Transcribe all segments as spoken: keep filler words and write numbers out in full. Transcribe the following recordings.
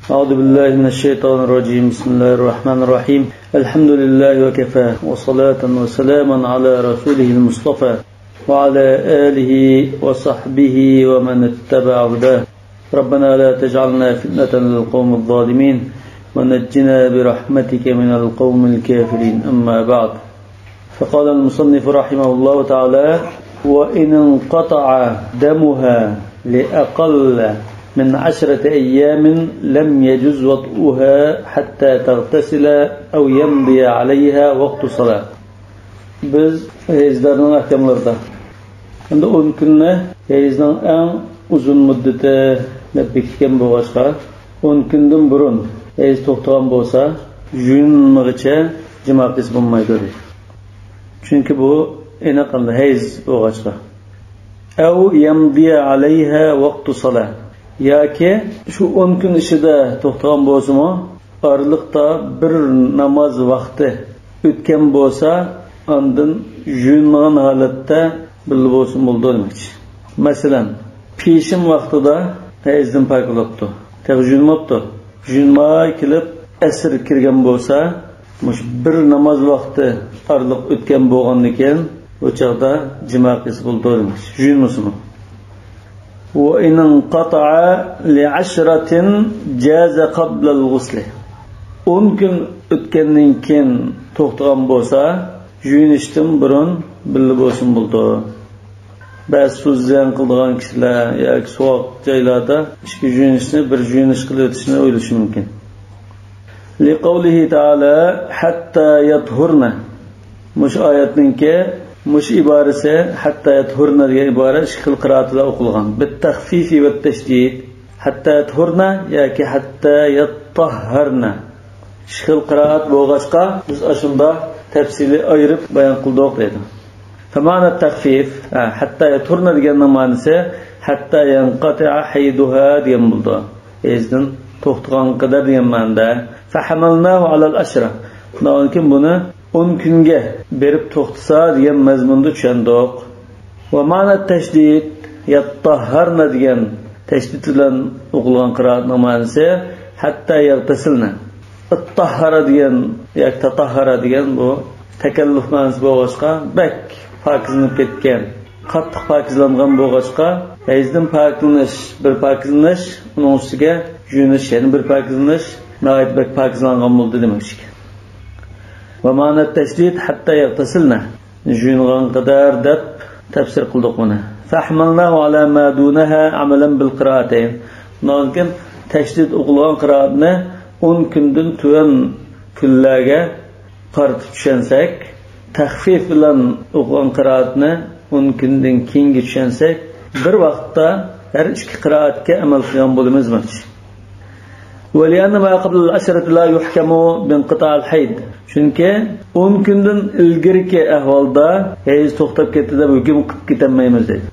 أعوذ بالله من الشيطان الرجيم. بسم الله الرحمن الرحيم. الحمد لله وكفى، وصلاة وسلاما على رسوله المصطفى، وعلى آله وصحبه ومن اتبع هداه. ربنا لا تجعلنا فتنة للقوم الظالمين، ونجنا برحمتك من القوم الكافرين. أما بعد، فقال المصنف رحمه الله تعالى: وإن انقطع دمها لأقل من عشرة أيام لم يجز وطئها حتى تغتسل أو يمضي عليها وقت الصلاة. بىز ھەيزلەرنىڭ ئەھكاملىرىدا، ئەمدى ئون كۈننى ھەيزنىڭ ئەڭ ئۇزۇن مۇددىتى دەپ بېكىتكەن بولغاچقا، ئون كۈندىن بۇرۇن ھەيز توختىغان بولسا، يۇيۇنمىغىچە جىما قىلسا بولمايدۇ دەيدۇ. چۈنكى بۇ ئېنىق ئەمدى ھەيز بولغاچقا. ئەۋ يەمدىيە ئەلەيھە ۋاقتۇ سالا. ياكى شۇ ئون كۈن ئىچىدە توختىغان بولسىمۇ، ئارىلىقتا بىر ناماز ۋاقتى ئۆتكەن بولسا، ئاندىن يۇيۇنمىغان ھالەتتە بىللە بولسىمۇ بولىدۇ دېمەكچى. مەسىلەن، پېشىن ۋاقتىدا ھەيزدىن پاك بوپتۇ، تېخى يۇيۇنماپتۇ. يۇيۇنماي كېلىپ ئەسىر كىرگەن بولسا، مۇشۇ بىر ناماز ۋاقتى ئارىلىق ئۆتكەن بولغاندىن كېيىن، ئۇ چاغدا جىما قىلسا بولىدۇ دېمەكچى، يۇيۇنمىسىمۇ. وإن انقطع لعشرة جاز قبل الغسل. ئون كۈن ئۆتكەندىن كېيىن توختىغان بولسا، يۇيۇنۇشتىن بۇرۇن بىللە بولسىمۇ بولىدۇ. بەزى سۇ زىيان قىلىدىغان كىشىلەر ياكى سوغۇق جايلاردا ئىككى يۇيۇنۇشنى بىر يۇيۇنۇش قىلىۋېتىشنى ئويلىشى مۇمكىن. لقوله تعالى حتى يطهرن. مۇشۇ ئايەتنىڭكى مۇشۇ ئىبارىسى، ھەتتا يەتھۇرنە دېگەن ئىبارە ئىككى خىل قىرائەت بىلەن ئوقۇلغان. بالتخفيف والتشديد. ھەتتا يەتھۇرنە ياكى ھەتتا يەتطەھھەرنە. ئىككى خىل قىرائەت بولغاچقا، بىز ئاشۇنداق تەپسىلىي ئايرىپ بايان قىلدۇق دەيدۇ. فمعنى التخفيف، ھە، ھەتتا يەتھۇرنە دېگەننىڭ مەنىسى ھەتتا يەنقەتىئە ھەيدۇھا دېگەن بولىدۇ. ھەيزدىن توختىغان قەدەر دېگەن مەنىدە. فحملناه على العشرة. شۇنداقتىن كېيىن بۇنى ئون كۈنگە بېرىپ توختىسا دېگەن مەزمۇندا چۈشەندۇق. ومعنى التشديد، يەتطەھھەرنە دېگەن تەشدىد بىلەن ئوقۇلغان قىرائەتنىڭ مەنىسى ھەتتا يەغتەسىلنە. ئىتتەھھەرە دېگەن ياكى تەتەھھەرە دېگەن بۇ تەكەللۇپ مەنىسى بولغاچقا، بەك پاكىزلىنىپ كەتكەن، قاتتىق پاكىزلانغان بولغاچقا، ھەيزدىن پاكىزلىنىش، بىر پاكىزلىنىش، ئۇنىڭ ئۈستىگە يۇيۇنۇش، يەنە بىر پاكىزلىنىش، ناھايىتى بەك پاكىزلانغان بولدى دېمەكچىكەن. ومعنى التشديد حتى يغتسلن، يۇيۇنغان قەدەر دەپ تەپسىر قىلدۇق بۇنى. فحملناه على ما دونها عملا بالقراءتين. شۇنداقتىن كېيىن تەشدىد ئوقۇلغان قىرائەتنى ئون كۈندىن تۆۋەن كۈنلەرگە قارىتىپ چۈشەنسەك، تەخفىف بىلەن ئوقۇغان قىرائەتنى ئون كۈندىن كېيىنگە چۈشەنسەك، بىر ۋاقىتتا ھەر ئىككى قىرائەتكە ئەمەل قىلغان بولىمىز دېمەكچى. ولأن ما قبل العشرة لا يحكم بانقطاع الحيض. چۈنكى ئون كۈندىن ئىلگىرىكى ئەھۋالدا ھەيز توختاپ كەتتى دەپ ھۆكۈم قىلىپ كېتەلمەيمىز دەيدۇ.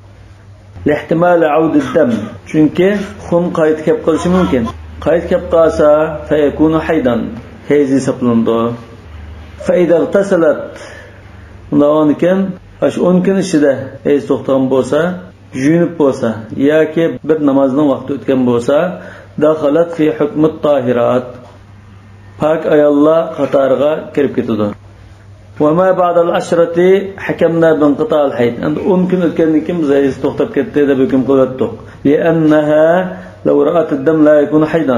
لاحتمال عود الدم. چۈنكى خۇن قايتا كەپ قېلىشى مۇمكىن. قايتا كەپ قالسا، فيكون حيضا. ھەيز ھېسابلىنىدۇ. فإذا اغتسلت. ئۇنداق بولغاندىكىن، ئاشۇ ئون كۈن ئىچىدە ھەيز توختىغان بولسا، يۇيۇنۇپ بولسا ياكى بىر نامازنىڭ ۋاقتى ئۆتكەن بولسا، دخلت في حكم الطاهرات. پاك ئاياللار قاتارىغا كىرىپ كېتىدۇ. وما بعد العشرة حكمنا بانقطاع الحيض. ئەمدى ئون كۈن ئۆتكەندىن كېيىن بىز ھەيز توختاپ كەتتى دەپ ھۆكۈم قىلىۋەتتۇق. لأنها لو رأت الدم لا يكون حيضا.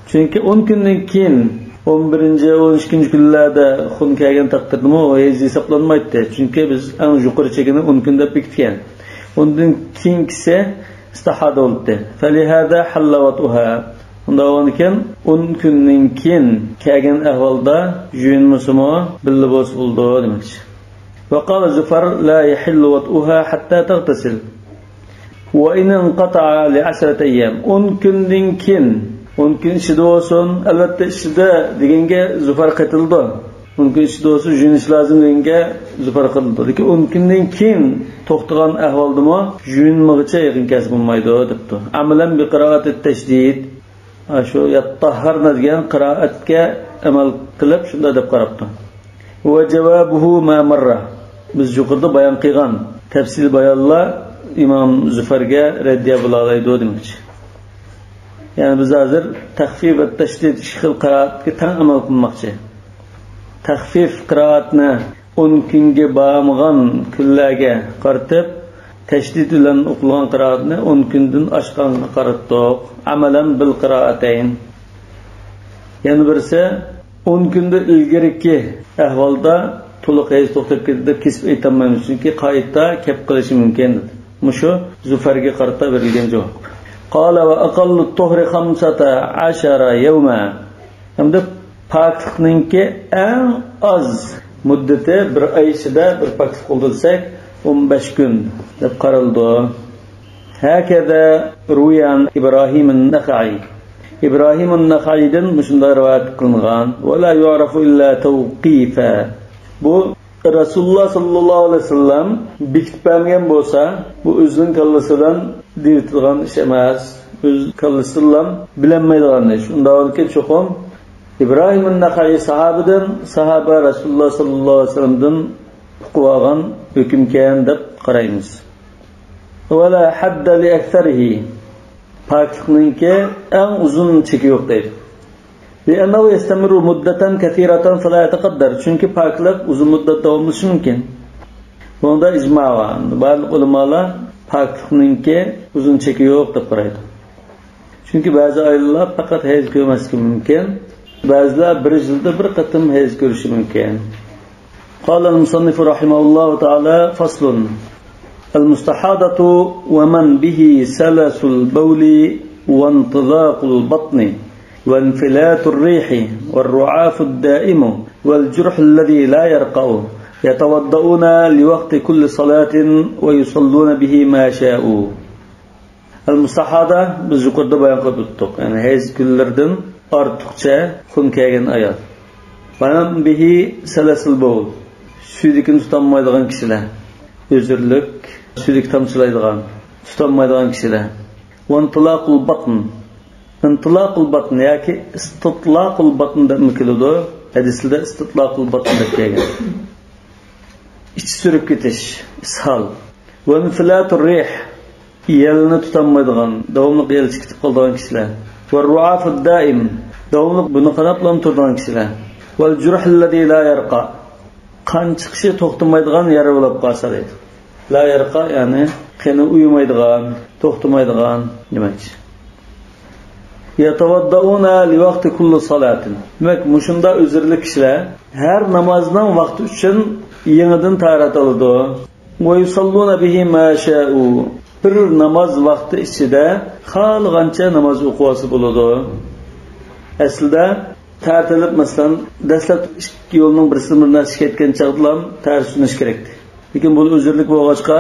چۈنكى ئون كۈندىن كېيىن، ئون بىرىنچى، ئون ئىككىنچى كۈنلەردە خۇن كەلگەن تەقدىردىمۇ ھەيز ھېسابلانمايتتى. چۈنكى بىز ئەڭ يۇقىرى چېكىنى ئون كۈن دەپ بېكىتكەن. ئۇندىن كېيىنكىسى ئىستىھادە بولدى. فلهذا حل وطئها. ئۇنداق بولغاندىكىن، ئون كۈندىن كېيىن كەلگەن ئەھۋالدا يۇيۇنمىسىمۇ بىللە بولسا بولىدۇ دېمەكچى. وقال زفر: لا يحل وطئها حتى تغتسل. وإن انقطع لعشرة أيام. ئون كۈندىن كېيىن، ئون كۈن ئىچىدە بولسۇن، ئەلۋەتتە ئىچىدە دېگەنگە زۇفەر قېتىلىدۇ. ئون كۈن ئىچىدە بولسا يۇيۇنۇش لازىم دېگەنگە زۇفەر قېتىلىدۇ. لېكىن ئون كۈندىن كېيىن توختىغان ئەھۋالدىمۇ يۇيۇنمىغىچە يېقىن كەلسە بولمايدۇ دەپتۇ. عملا بقراءة التشديد. ئاشۇ يەتطەھھەرنە دېگەن قىرائەتكە ئەمەل قىلىپ شۇنداق دەپ قاراپتۇ. وجوابه ما مر. بىز يۇقىرىدا بايان قىلغان تەپسىلىي بايانلار ئىمام زۇفەرگە رەددىيە بولالايدۇ دېمەكچى. يەنى بىز ھازىر تەخفىف ۋە تەشدىد ئىككى خىل قىرائەتكە تەڭ ئەمەل قىلماقچى. تەخفىف قىرائەتنى ئون كۈنگە بارمىغان كۈنلەرگە قارىتىپ، تەشدىد بىلەن ئوقۇلغان قىرائەتنى ئون كۈندىن ئاشقانغا قاراتتۇق. ئەمەلەن بىل قىرائەتەين. يەنە بىرسى، ئون كۈندىن ئىلگىرىكى ئەھۋالدا تولۇق ھەيز توختاپ كېتىدۇ دەپ كېسىپ ئېيتالمايمىز، چۈنكى قايتا كەپ قىلىشى مۇمكىن. مۇشۇ زۇفەرگە قارىتا بېرىلگەن جاۋاب. قال وأقل الطهر خمسة عشر يوما. ھەمدە پاكلىقنىڭكى ئەڭ ئاز مۇددىتى، بىر ئاي ئىچىدە بىر پاكلىق بولدى دېسەك، ئون بەش كۈن دەپ قارىلىدۇ. هكذا روي عن إبراهيم النخعي. ئىبراھىم نەخەئىدىن مۇشۇنداق رىۋايەت قىلىنغان. ولا يعرف إلا توقيفا. بۇ رەسۇلۇللاھ ساللاللاھۇ ئەلەيھى ۋەسەللەم بېكىتىپ بەرمىگەن بولسا، بۇ ئۆزىنىڭ كاللىسىدىن دېيىۋېتىلغان ئىش ئەمەس. ئۆز كاللىسىدىنلا بىلەلمەيدىغان ئىش. ئۇنداق بولغاندىكىن چوقۇم ئىبراھىم نەخەئى ساھابىدىن، ساھابە رەسۇلۇللاھ ساللاللاھۇ ئەلەيھى ۋەسەللەمدىن ئۇقۇۋالغان ھۆكۈمكەن دەپ قارايمىز. ولا حد لأكثره. پاكلىقنىڭكى ئەڭ ئۇزۇن چېكى يوق دەيدۇ. لأنه يستمر مدة كثيرة فلا يتقدر. چۈنكى پاكلىق ئۇزۇن مۇددەت داۋاملىشىشى مۇمكىن. بۇنىڭدا ئىجما بار. بارلىق ئۆلىمالار پاكلىقنىڭكى ئۇزۇن چېكى يوق دەپ قارايدۇ. چۈنكى بەزى ئاياللار پەقەت ھەيز كۆرمەسلىكى مۇمكىن، بەزىلەر بىر يىلدا بىر قېتىم ھەيز كۆرۈشى مۇمكىن. قال المصنف رحمه الله تعالى: فصل. المستحاضة ومن به سلس البول وانطلاق البطن وانفلات الريح والرعاف الدائم والجرح الذي لا يرقأ يتوضؤون لوقت كل صلاة ويصلون به ما شاءوا. ئەل مۇستەھادە بىز يۇقىرىدا بايان قىلىپ ئۆتتۇق. يەنى ھەيز كۈنلىرىدىن ئارتۇقچە خۇن كەلگەن ئايال. ۋە مەن بىھى سەلەسۇل بەۋل. سۈيدۈكىنى تۇتالمايدىغان كىشىلەر. ئۆزۈرلۈك، سۈيدۈك تامچىلايدىغان، تۇتالمايدىغان كىشىلەر. ۋەنتىلاقۇل باتن. ئىنتىلاقۇل باتن ياكى ئىستىتلاقۇل باتن دەپمۇ كېلىدۇ. ھەدىسلىدە ئىستىتلاقۇل باتن دەپ كەلگەن. ئىچى سۈرۈپ كېتىش، ئىسھال. ۋەنفىلاتۇر رىھ، يەلنى تۇتالمايدىغان، داۋاملىق يەل چىقىپ قالىدىغان كىشىلەر. ۋەررۇئافۇد دائىم، داۋاملىق بۇنى قاناپلا تۇرىدىغان كىشىلەر. ۋەل جۇرھىللەزى لا يەرقا، قان چىقىشى توختىمايدىغان يارا بولۇپ قالسا دەيدۇ. لا يەرقا، يەنى قېنى ئۇيۇمايدىغان، توختىمايدىغان دېمەكچى. يەتەۋەددەئۇنە لىۋەقتى كۇللى سالاتىن. دېمەك، مۇشۇنداق ئۆزرىلىك كىشىلەر ھەر نامازنىڭ ۋاقتى ئۈچۈن يېڭىدىن تاھارەت ئالىدۇ. ۋە يۇساللۇنە بىھى ما شائۇ. بىر ناماز ۋاقتى ئىچىدە خالىغانچە ناماز ئوقۇۋالسا بولىدۇ. ئەسلىدە تەھارەت ئېلىپ، مەسىلەن، دەسلەپ ئىككى يولنىڭ بىرسىدىن بىر نەرسە ئىچىپ كەتكەن چاغدىلا تەھارەت سۈنۈش كېرەكتى. لېكىن بۇ ئۆزرىلىك بولغاچقا،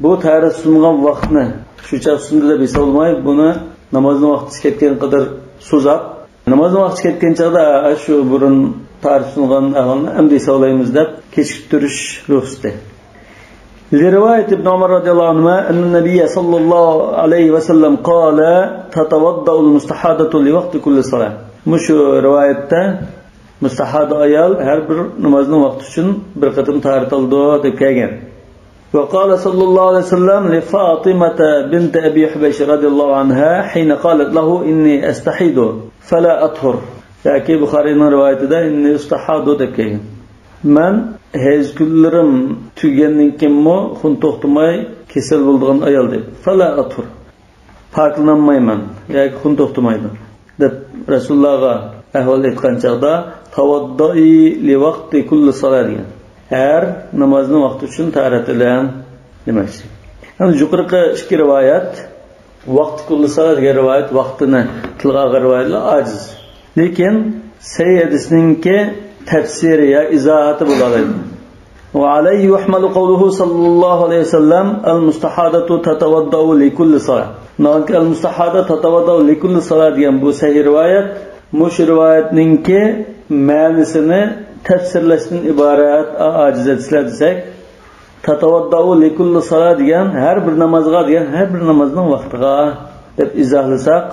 بۇ تەھارەت سۇنغان ۋاقىتنى شۇ چاغ سۇندى دەپ ھېسابلىماي، بۇنى نامازنىڭ ۋاقتى كەتكەن قەدەر سوزاپ، نامازنىڭ ۋاقتى كەتكەن چاغدا، ھە، شۇ بۇرۇن تەھارەت سۇنغان ئەھۋالنى ئەمدى ھېسابلايمىز دەپ كېچىكتۈرۈش رۇخسىتى. لرواية ابن عمر رضي الله عنهما أن النبي صلى الله عليه وسلم قال: تتوضأ المستحاضة لوقت كل صلاة. مۇشۇ رىۋايەتتە مۇستەھادە ئايال ھەر بىر نامازنىڭ ۋاقتى ئۈچۈن بىر قېتىم تاھارەت ئالىدۇ دەپ كەلگەن. وقال صلى الله عليه وسلم لفاطمة بنت أبي حبيش رضي الله عنها حين قالت له: إني أستحيض فلا أطهر. ياكى بۇخارىنىڭ رىۋايىتىدە إني أستحاض دەپ كەلگەن. مەن ھەيز كۈنلىرىم تۈگىگەندىن كېيىنمۇ خۇن توختىماي كېسەل بولىدىغان ئايال دەيدۇ. فلا أطهر. پاكلىنالمايمەن ياكى خۇن توختىمايدۇ دەپ رەسۇلۇللاھقا ئەھۋال ئېيتقان چاغدا، تەۋەددۇئى لىۋەقتى كۇللى سالا دېگەن. ھەر نامازنىڭ ۋاقتى ئۈچۈن تاھارەت ئېلىڭ دېمەكچى. يەنى يۇقىرىقى ئىككى رىۋايەت، ۋەقتى كۇللى سالا دېگەن رىۋايەت، ۋاقتىنى تىلغا ئالغان رىۋايەتلەر ئاجىز. لېكىن سەھىھ ھەدىسنىڭكى تەپسىرى يا ئىزاھاتى بولالايدۇ. وعليه يحمل قوله صلى الله عليه وسلم: المستحاضة تتوضأ لكل صلاة. ناھايىتى المستحاضة تتوضأ لكل صلاة دېگەن بۇ سەھىھ رىۋايەت، مۇشۇ رىۋايەتنىڭكى مەنىسىنى تەپسىرلەشتىن ئىبارەت، ئا-، ئاجىز ھەدىسلەر دېسەك، تتوضأ لكل صلاة دېگەن ھەر بىر نامازغا دېگەن، ھەر بىر نامازنىڭ ۋاقتىغا دەپ ئىزاھلىساق،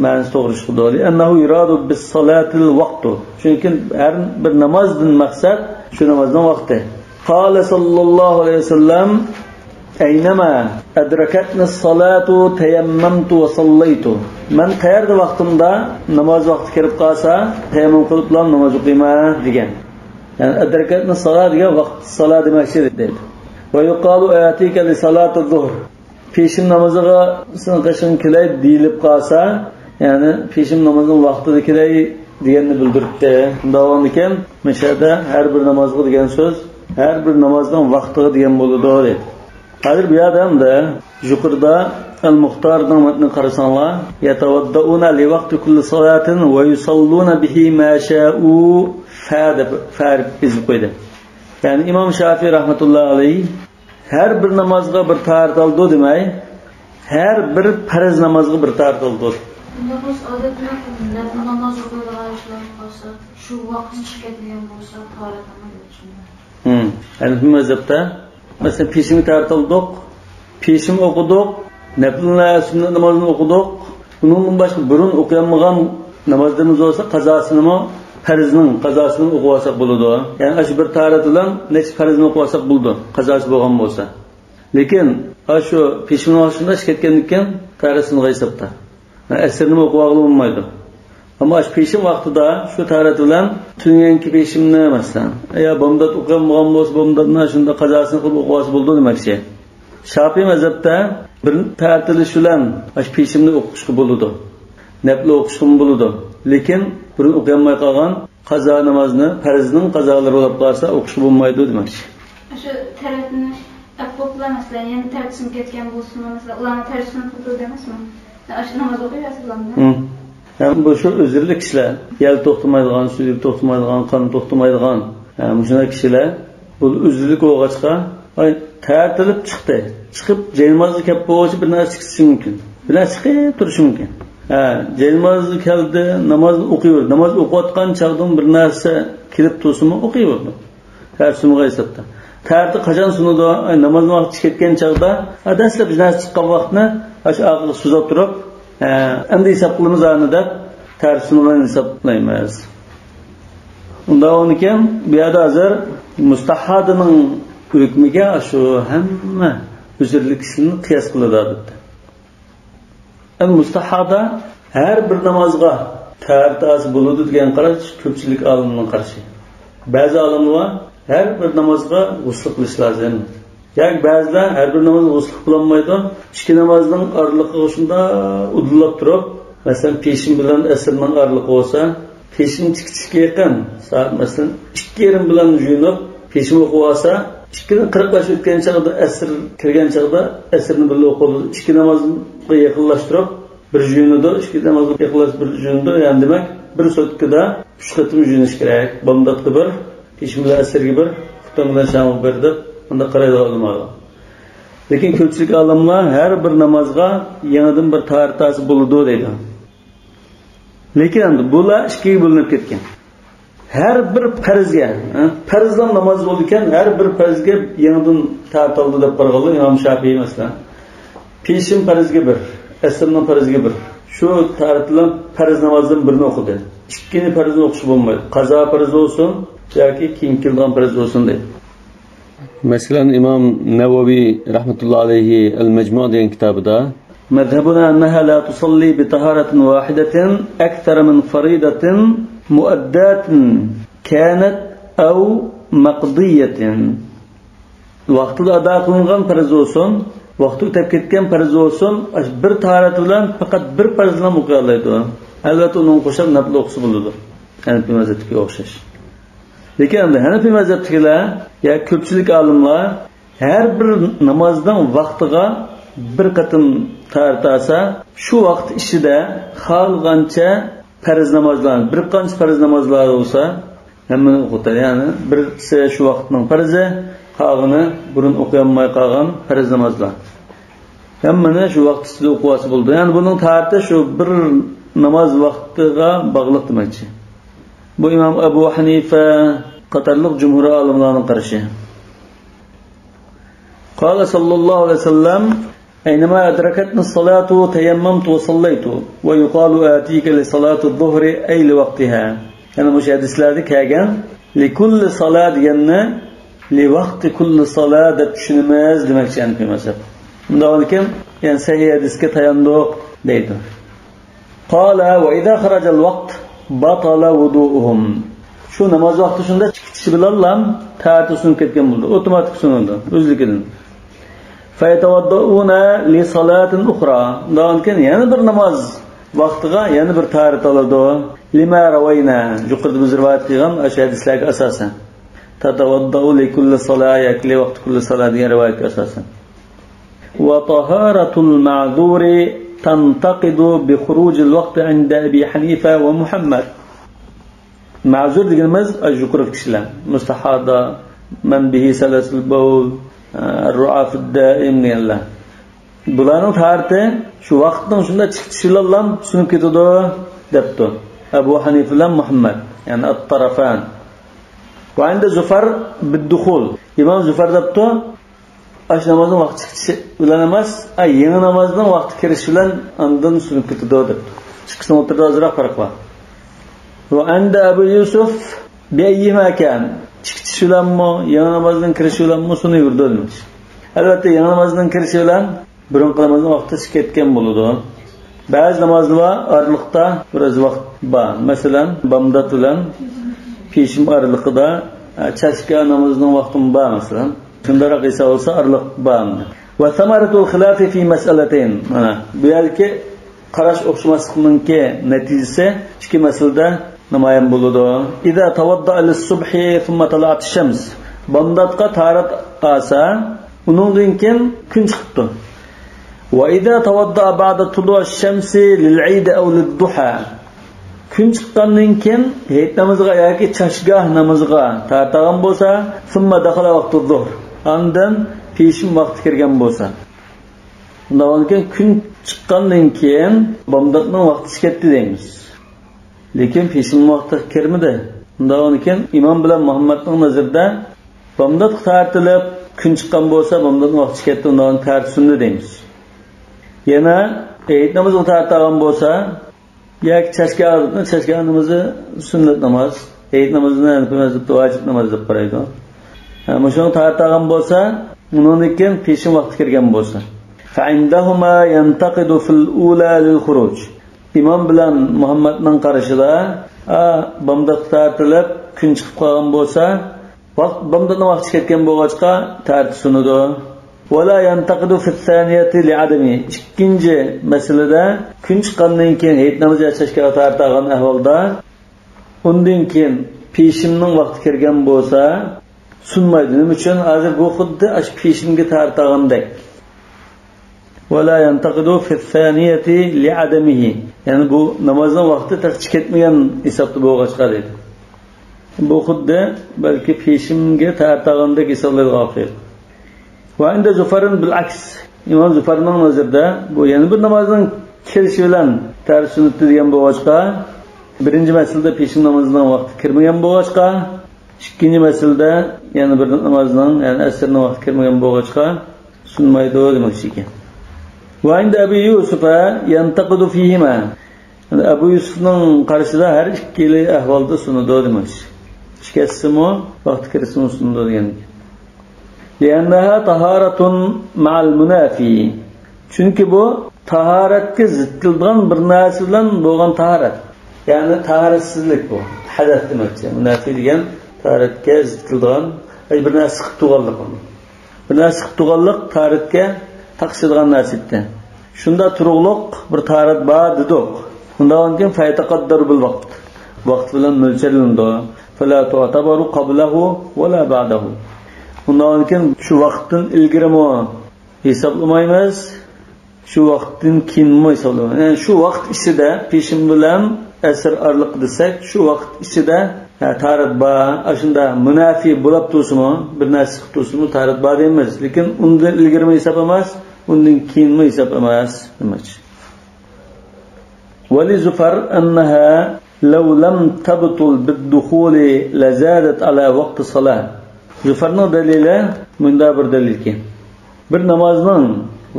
مەنىسى توغرا چىقىدۇ. لأنه يراد بالصلاة الوقت. چۈنكى ھەر بىر نامازدىن مەقسەت شۇ نامازنىڭ ۋاقتى. قال صلى الله عليه وسلم: أينما أدركتني الصلاة تيممت وصليت. مەن قەيەردە ۋاقتىمدا ناماز ۋاقتى كىرىپ قالسا، تەيەممۇم قىلىپلا ناماز ئوقۇيمەن دېگەن. يەنى أدركتني الصلاة دېگەن ۋاقىت سالا دېمەكچى دەيدۇ. ويقال آتيك لصلاة الظهر. پېشىن نامىزىغا سېنىڭ قېشىڭغا كېلەي دېيىلىپ قالسا، يەنى پېشىن نامىزىنىڭ ۋاقتىدا كېلەي دېگەننى بىلدۈرۈپتۇ. شۇنداق بولغاندىكىن، مۇشۇ يەردە ھەر بىر نامازغا دېگەن سۆز ھەر بىر نامازنىڭ ۋاقتىغا دېگەن بولىدۇ دەيدۇ. ھازىر بۇ يەردە ئەمدى يۇقىرىدا ئەل مۇختارنىڭ مەتنىنى قارىساڭلار، يتوضؤون لوقت كل صلاة ويصلون به ما شاءوا، فە دەپ، فە دەپ يېزىپ قويدى. يەنى ئىمام شافىي رەھمەتۇللا ئەلەيھ ھەر بىر نامازغا بىر تاھارەت ئالىدۇ دېمەي، ھەر بىر پەرز نامازغا بىر تاھارەت ئالىدۇ. ئۇنداق بولسا، ئادەتتە نەپىل ناماز ئوقۇيدىغان ئىشلار بولسا، شۇ ۋاقتىدا چىقىپ كەتمىگەن بولسا، تاھارەت ئالمايدۇ. ھەنەفىي مەزھەپتە، مەسىلەن، پېشىنگە تاھارەت ئالدۇق، پېشىن ئوقۇدۇق، نەپىلە سۈننەت نامازنى ئوقۇدۇق. ئۇنىڭدىن باشقا بۇرۇن ئوقۇيالمىغان نامازلىرىمىز بولسا، قازاسىنىمۇ، پەرزنىڭ قازاسىنىمۇ ئوقۇۋالساق بولىدۇ. يەنى ئاشۇ بىر تاھارەت بىلەن نەچچە پەرزنى ئوقۇۋالساق بولىدۇ، قازاسى بولغان بولسا. لېكىن ئاشۇ پېشىننىڭ ۋاقتىدا ئىشقا كەتكەندىن كېيىن تاھارەت سۇنغان ھېسابتا. ئەسىرنىمۇ ئوقۇۋالغىلى بولمايدۇ. ئەمما ئاشۇ پېشىن ۋاقتىدا شۇ تاھارەت بىلەن تۈنۈگۈنكى پېشىننى، مەسىلەن، يا بامدات ئوقۇيالمىغان بولسا، بامداتنى شۇنداق قازاسىنى قىلىپ ئوقۇۋالسا بولىدۇ دېمەكچى. شاپىي مەزھەپتە بىر تەرتىلىش بىلەن ئاشۇ پېشىننى ئوقۇشقا بولىدۇ. نەپلى ئوقۇشقىمۇ بولىدۇ. لېكىن بۇرۇن ئوقۇيالماي قالغان قازا نامازنى، پەرزنىڭ قازالىرى بولۇپ قالسا ئوقۇشقا بولمايدۇ دېمەكچى. شۇ تەرەتنى ئەپ بوپلا، مەسىلەن، يەنە تەرەتسىنى كەتكەن بولسىمۇ، مەسىلەن، ئۇلارنىڭ تەرەتسىنى قىلدۇر دەمەسمۇ؟ ئاشۇ ناماز ئوقۇيۋەرسە بولامدۇ؟ ھە، بۇ شۇ ئۆزرىلىك كىشىلەر. يەل توختىمايدىغان، سۈيدۈك توختىمايدىغان، قان توختىمايدىغان، ھە، مۇشۇنداق كىشىلەر بۇ ئۆزرىلىك بولغاچقا، ئاي، تەرتىلىپ چىقتى. چىقىپ جاينامازغا كەپ بولغۇچە بىر نەرسە چىقىشى مۇمكىن. بىر نەرسە چىقىپ تۇرۇشى مۇمكىن. ھە، جاينامازغا كەلدى، نامازنى ئوقۇيۋېرىدۇ. ناماز ئوقۇۋاتقان چاغدىن بىر نەرسە كېلىپ تۇرسىمۇ ئوقۇيۋېرىدۇ. تەرتىپ سۇنغان ھېسابتا. تەرتىپ قاچان سۇنىدۇ؟ ئاي، نامازنىڭ ۋاقتى چىقىپ كەتكەن چاغدا، ئا، دەسلەپ بىر نەرسە چىققان ۋاقىتنى ئاشۇ ئارقىغا سوزاپ تۇرۇپ، ئە، ئەمدى ھېساب قىلىمىز ئانى دەپ، تەرتىپ سۇنغان ھېسابلايمىز. ئۇنداق بولغاندىكىن، بۇ يەردە ھازىر مۇستەھادىنىڭ ھۆكمىگە شۇ ھەممە ئۆزرىلىك كىشىلەرنى قىياس قىلىدۇ ئادەتتە. ئەمدى مۇستەھادا ھەر بىر نامازغا تەھارەت ئالسا بولىدۇ دېگەن قاراش كۆپچىلىك ئالىمنىڭ قارىشى. بەزى ئالىملار ھەر بىر نامازغا غۇسل قىلىش لازىم. ياكى بەزىلەر ھەر بىر نامازغا غۇسل قىلالمايدۇ. ئىككى نامازنىڭ ئارىلىقىغا شۇنداق ئۇدۇللاپ تۇرۇپ، مەسىلەن، پېشىن بىلەن ئەسىرنىڭ ئارىلىقى بولسا، پېشىن چىقىشقا يېقىن، سائەت، مەسىلەن، ئىككى يېرىم بىلەن يۇيۇنۇپ، پېشىن ئوقۇۋالسا، ئىككىدىن قىرىق بەش ئۆتكەن چاغدا، ئەسىر كىرگەن چاغدا ئەسىرنى بىللە ئوقۇۋالىدۇ. ئىككى نامازغا يېقىنلاشتۇرۇپ، بىر يۇيۇنىدۇ، ئىككى نامازغا يېقىنلاشتۇرۇپ بىر يۇيۇنىدۇ. يەنى دېمەك، بىر سوتكىدا ئۈچ قېتىم يۇيۇنۇش كېرەك. بامداتقا بىر، پېشىن بىلەن ئەسىرگە بىر، خۇپتان بىلەن شامغا بىر دەپ، مۇنداق قارايدىغان ئۆلىمالار. لېكىن كۆپچىلىك ئالىملار ھەر بىر نامازغا يېڭىدىن بىر تاھارەت ئالسا بولىدۇ دەيدۇ. لېكىن ئەمدى بۇلار ئىككىگە بۆلۈنۈپ كەتكەن. ھەر بىر پەرزگە، ھە، پەرزلا ناماز بولىدىكەن، ھەر بىر پەرزگە يېڭىدىن تەھارەت ئالدى دەپ قارىغانلار ئىمام شاپىئىي مەسىلەن. پېشىن پەرزگە بىر، ئەسىرنىڭ پەرزىگە بىر. شۇ تەھارەت بىلەن پەرز نامازدىن بىرنى ئوقۇدى. ئىككىنى پەرزنى ئوقۇشقا بولمايدۇ. قازا پەرز بولسۇن ياكى كېيىن كېلىدىغان پەرز بولسۇن دەيدۇ. مەسىلەن، ئىمام نەۋەۋى رەھمەتۇللا ئەلەيھى ئەل مەجمۇ دېگەن كىتابىدا، مذهبنا أنها لا تصلي بطهارة واحدة أكثر من فريضة مؤداة كانت أو مقضية. ۋاقتىدا ئادا قىلىنغان پەرز بولسۇن، ۋاقتى ئۆتۈپ كەتكەن پەرز بولسۇن، ئاشۇ بىر تاھارەت بىلەن پەقەت بىر پەرز بىلەن ئوقۇيالايدۇ. ئەلۋەتتە، ئۇنىڭغا قوشۇپ نەپىل ئوقۇسا بولىدۇ. ھەنەپىي مەزھەپتىكىگە ئوخشاش. لېكىن ئەمدى ھەنەپىي مەزھەپتىكىلەر يا كۆپچىلىك ئالىملار ھەر بىر نامازنىڭ ۋاقتىغا بىر قېتىم تاھارەت ئالسا، شۇ ۋاقىت ئىچىدە خالىغانچە پەرز نامازلارنى، بىر قانچە پەرز نامازلار بولسا، ھەممىنى ئوقۇتار. يەنى بىرسى شۇ ۋاقىتنىڭ پەرزى، قالغىنى بۇرۇن ئوقۇيالماي قالغان پەرز نامازلار. ھەممىنى شۇ ۋاقىت ئىچىدە ئوقۇۋالسا بولىدۇ. يەنى بۇنىڭ تاھارىتى شۇ بىر ناماز ۋاقتىغا باغلىق دېمەكچى. بۇ ئىمام ئەبۇ ھەنىفە قاتارلىق جۇمھۇر ئالىملارنىڭ قارىشى. قال صلى الله عليه وسلم، أينما أدركتني الصلاة تيممت وصليت، ويقال آتيك لصلاة الظهر أي لوقتها. يەنى مۇشۇ ھەدىسلەردە كەلگەن لكل صلاة دېگەننى لوقت كل صلاة دەپ چۈشىنىمىز دېمەكچى ھەنىفىي مەزھەپ. ئۇنداق بولىدىكەن، يەنى سەھىھ ھەدىسكە تاياندۇق دەيدۇ. قال وإذا خرج الوقت بطل وضوءهم. شۇ ناماز ۋاقتى شۇنداق چىقىپ كېتىشى بىلەنلا تەھارىتى سۇنۇپ كەتكەن بولىدۇ. ئوتوماتىك سۇنىدۇ ئۆزلۈكىدىن. فيتوضؤون لصلاة أخرى. ئۇنداق بولىدىكەن، يەنە بىر ناماز ۋاقتىغا يەنە بىر تەھارەت ئالىدۇ. لما روينا. يۇقىرىدا بىز رىۋايەت قىلغان ئاشۇ ھەدىسلەرگە ئاساسەن. تتوضأ لكل صلاة ياكى لوقت كل صلاة دېگەن رىۋايەتكە ئاساسەن. وطهارة المعذور تنتقض بخروج الوقت عند أبي حنيفة ومحمد. مەزۇر دېگىنىمىز ئاشۇ يۇقىرىقى كىشىلەر. مۇستەھادا، مەن بىھى سەلەسىل بەۋل، ئە، رۇئافىد دائىم دېگەنلەر. بۇلارنىڭ تەھارىتى شۇ ۋاقىتنىڭ شۇنداق چىقىشى بىلەنلا سۇنۇپ كېتىدۇ، دەپتۇ ئەبۇ ھەنىفە بىلەن مۇھەممەد، يەنى ئەت-تەرەفەن. ۋە ئىندە زۇفەر بىددۇخۇل. ئىمام زۇفەر دەپتۇ، ئاشۇ نامازنىڭ ۋاقتى چىقىشى بىلەن ئەمەس، ئا، يېڭى نامازنىڭ ۋاقتى كىرىشى بىلەن ئاندىن سۇنۇپ كېتىدۇ، دەپتۇ. ئىككىسىنىڭ ئوتتۇرىدا ئازراق پەرق بار. ۋە ئىندە ئەبۇ يۈسۈف بىئەييىما كان. چىقىشى بىلەنمۇ، يېڭى نامازنىڭ كىرىشى بىلەنمۇ سۇنۇۋېرىدۇ دېمەكچى. ئەلۋەتتە، يېڭى نامازنىڭ كىرىشى بىلەن بۇرۇنقى نامازنىڭ ۋاقتى چىقىپ كەتكەن بولىدۇ. بەزى نامازلار ئارىلىقتا بىراز ۋاقىت بار. مەسىلەن، بامدات بىلەن پېشىم ئارىلىقىدا، ئە، چاشكا نامىزىنىڭ ۋاقتىمۇ بار، مەسىلەن. شۇنداقراق ھېساب بولسا، ئارىلىق بار. وثمرة الخلاف في مسألتين. مانا، بۇ يەردىكى قاراش ئوخشىماسلىقنىڭكى نەتىجىسى ئىككى مەسىلىدە نامايان بولىدۇ. إذا توضأ للصبح ثم طلعت الشمس. بامداتقا تاھارەت ئالسا، ئۇنىڭدىن كېيىن كۈن چىقىپتۇ. وإذا توضأ بعد طلوع الشمس للعيد أو للضحى. كۈن چىققاندىن كېيىن ھېيت نامىزىغا ياكى چاشگاھ نامىزىغا تاھارەت ئالغان بولسا، ثم دخل وقت الظهر. ئاندىن پېشىم ۋاقتى كىرگەن بولسا. ئۇنداق بولغاندىكىن كۈن چىققاندىن كېيىن بامداتنىڭ ۋاقتى چىقىپ كەتتى دەيمىز. لېكىن پېشىم ۋاقتى كىرمىدى. ئۇنداق بولغاندىكىن ئىمام بىلەن مۇھەممەدنىڭ نەزىرىدە بامداتقا تارتىلىپ كۈن چىققان بولسا، بامداتنىڭ ۋاقتى چىقىپ كەتتى، ئۇنداق بولغاندا تارتىش سۈننە دەيمىز. يەنە ھېيت نامىزىغا تارتىلغان بولسا، ياكى چاشكا، چاشكا نامىزى سۈننەت ناماز. ھېيت نامىزىنى ھەنىفىي مەزھەپتە ۋاجىپ ناماز دەپ قارايدۇ. ھە، مۇشۇنىڭغا تارتىلغان بولسا، ئۇنىڭدىن كېيىن پېشىم ۋاقتى كىرگەن بولسا. فعندهما ينتقض في الأولى للخروج. ئىمام بىلەن مۇھەممەدنىڭ قارىشىدا، ئا، بامداتقا تارتىلىپ كۈن چىقىپ قالغان بولسا، ۋاقىت، بامداتنىڭ ۋاقتى كەتكەن بولغاچقا، تارتىش سۇنىدۇ. ولا ينتقض في الثانية لعدمه. ئىككىنچى مەسىلىدە، كۈن چىققاندىن كېيىن ھېيت نامىزى يا چاشكاغا تارتىلغان ئەھۋالدا، ئۇندىن كېيىن پېشىمنىڭ ۋاقتى كىرگەن بولسا، سۇنمايدۇ. نېمە ئۈچۈن؟ ھازىر بۇ خۇددى ئاشۇ پېشىمگە تارتىلغاندەك. ولا ينتقض في الثانية لعدمه. يەنى بۇ نامازنىڭ ۋاقتى تېخى چىقىپ كەتمىگەن ھېسابتا بولغاچقا دەيدۇ. بۇ خۇددى بەلكى پېشىمگە تارتىلغاندەك ھېسابلىنىدىغان ئوخشايدۇ. وعند زفر بالعكس. ئىمام زۇفەرنىڭ نەزىرىدە بۇ يەنە بىر نامازنىڭ كىرىشى بىلەن تارتىش سۈننەتتە دېگەن بولغاچقا، بىرىنچى مەسىلىدە پېشىم نامىزىنىڭ ۋاقتى كىرمىگەن بولغاچقا، ئىككىنچى مەسىلىدە يەنە بىر نامازنىڭ، يەنى ئەسىرنىڭ ۋاقتى كىرمىگەن بولغاچقا، سۇنمايدۇ دېمەكچى ئىكەن. وعند أبي يوسف ينتقض فيهما. يەنى ئەبۇ يۈسۈفنىڭ قارىشىدا ھەر ئىككىلى ئەھۋالدا سۇنىدۇ دېمەكچى. چىقىۋەتسىمۇ، ۋاقتى كىرسىمۇ سۇنىدۇ دېگەن. لأنها طهارة مع المنافي. چۈنكى بۇ تاھارەتكە زىت كېلىدىغان بىر نەرسە بىلەن بولغان تاھارەت. يەنى تاھارەتسىزلىك بۇ. ھەدەس دېمەكچى. مۇنافى دېگەن تاھارەتكە زىت كېلىدىغان، بىر نەرسە سىقىپ تۇرغانلىق. بىر نەرسە سىقىپ تۇرغانلىق تاھارەتكە تاقىشىدىغان نەرسە ئىدى. شۇنداق تۇرۇقلۇق بىر تاھارەت بار دېدۇق. ئۇنداق بولغاندىكىن فيتقدر بالوقت. ۋاقىت بىلەن مۆلچەرلىنىدۇ. فلا تعتبر قبله ولا بعده. ئۇنداق بولغاندىكىن شۇ ۋاقىتتىن ئىلگىرىمۇ ھېسابلىمايمىز، شۇ ۋاقىتتىن كېيىنمۇ ھېسابلىمايمىز. يەنى شۇ ۋاقىت ئىچىدە، پېشىن بىلەن ئەسىر ئارىلىقى دېسەك، شۇ ۋاقىت ئىچىدە، ھە، تاھارەت بار، ئاشۇنداق مۇنافى بولاپ تۇرسىمۇ، بىر نەرسە قىلىپ تۇرسىمۇ تاھارەت بار دەيمىز. لېكىن ئۇندىن ئىلگىرىمۇ ھېساب ئەمەس، ئۇندىن كېيىنمۇ ھېساب ئەمەس دېمەكچى. ولزفر أنها لو لم تبطل بالدخول لزادت على وقت الصلاة. زۇفەرنىڭ دەلىلى مۇنداق بىر دەلىلكى، بىر نامازنىڭ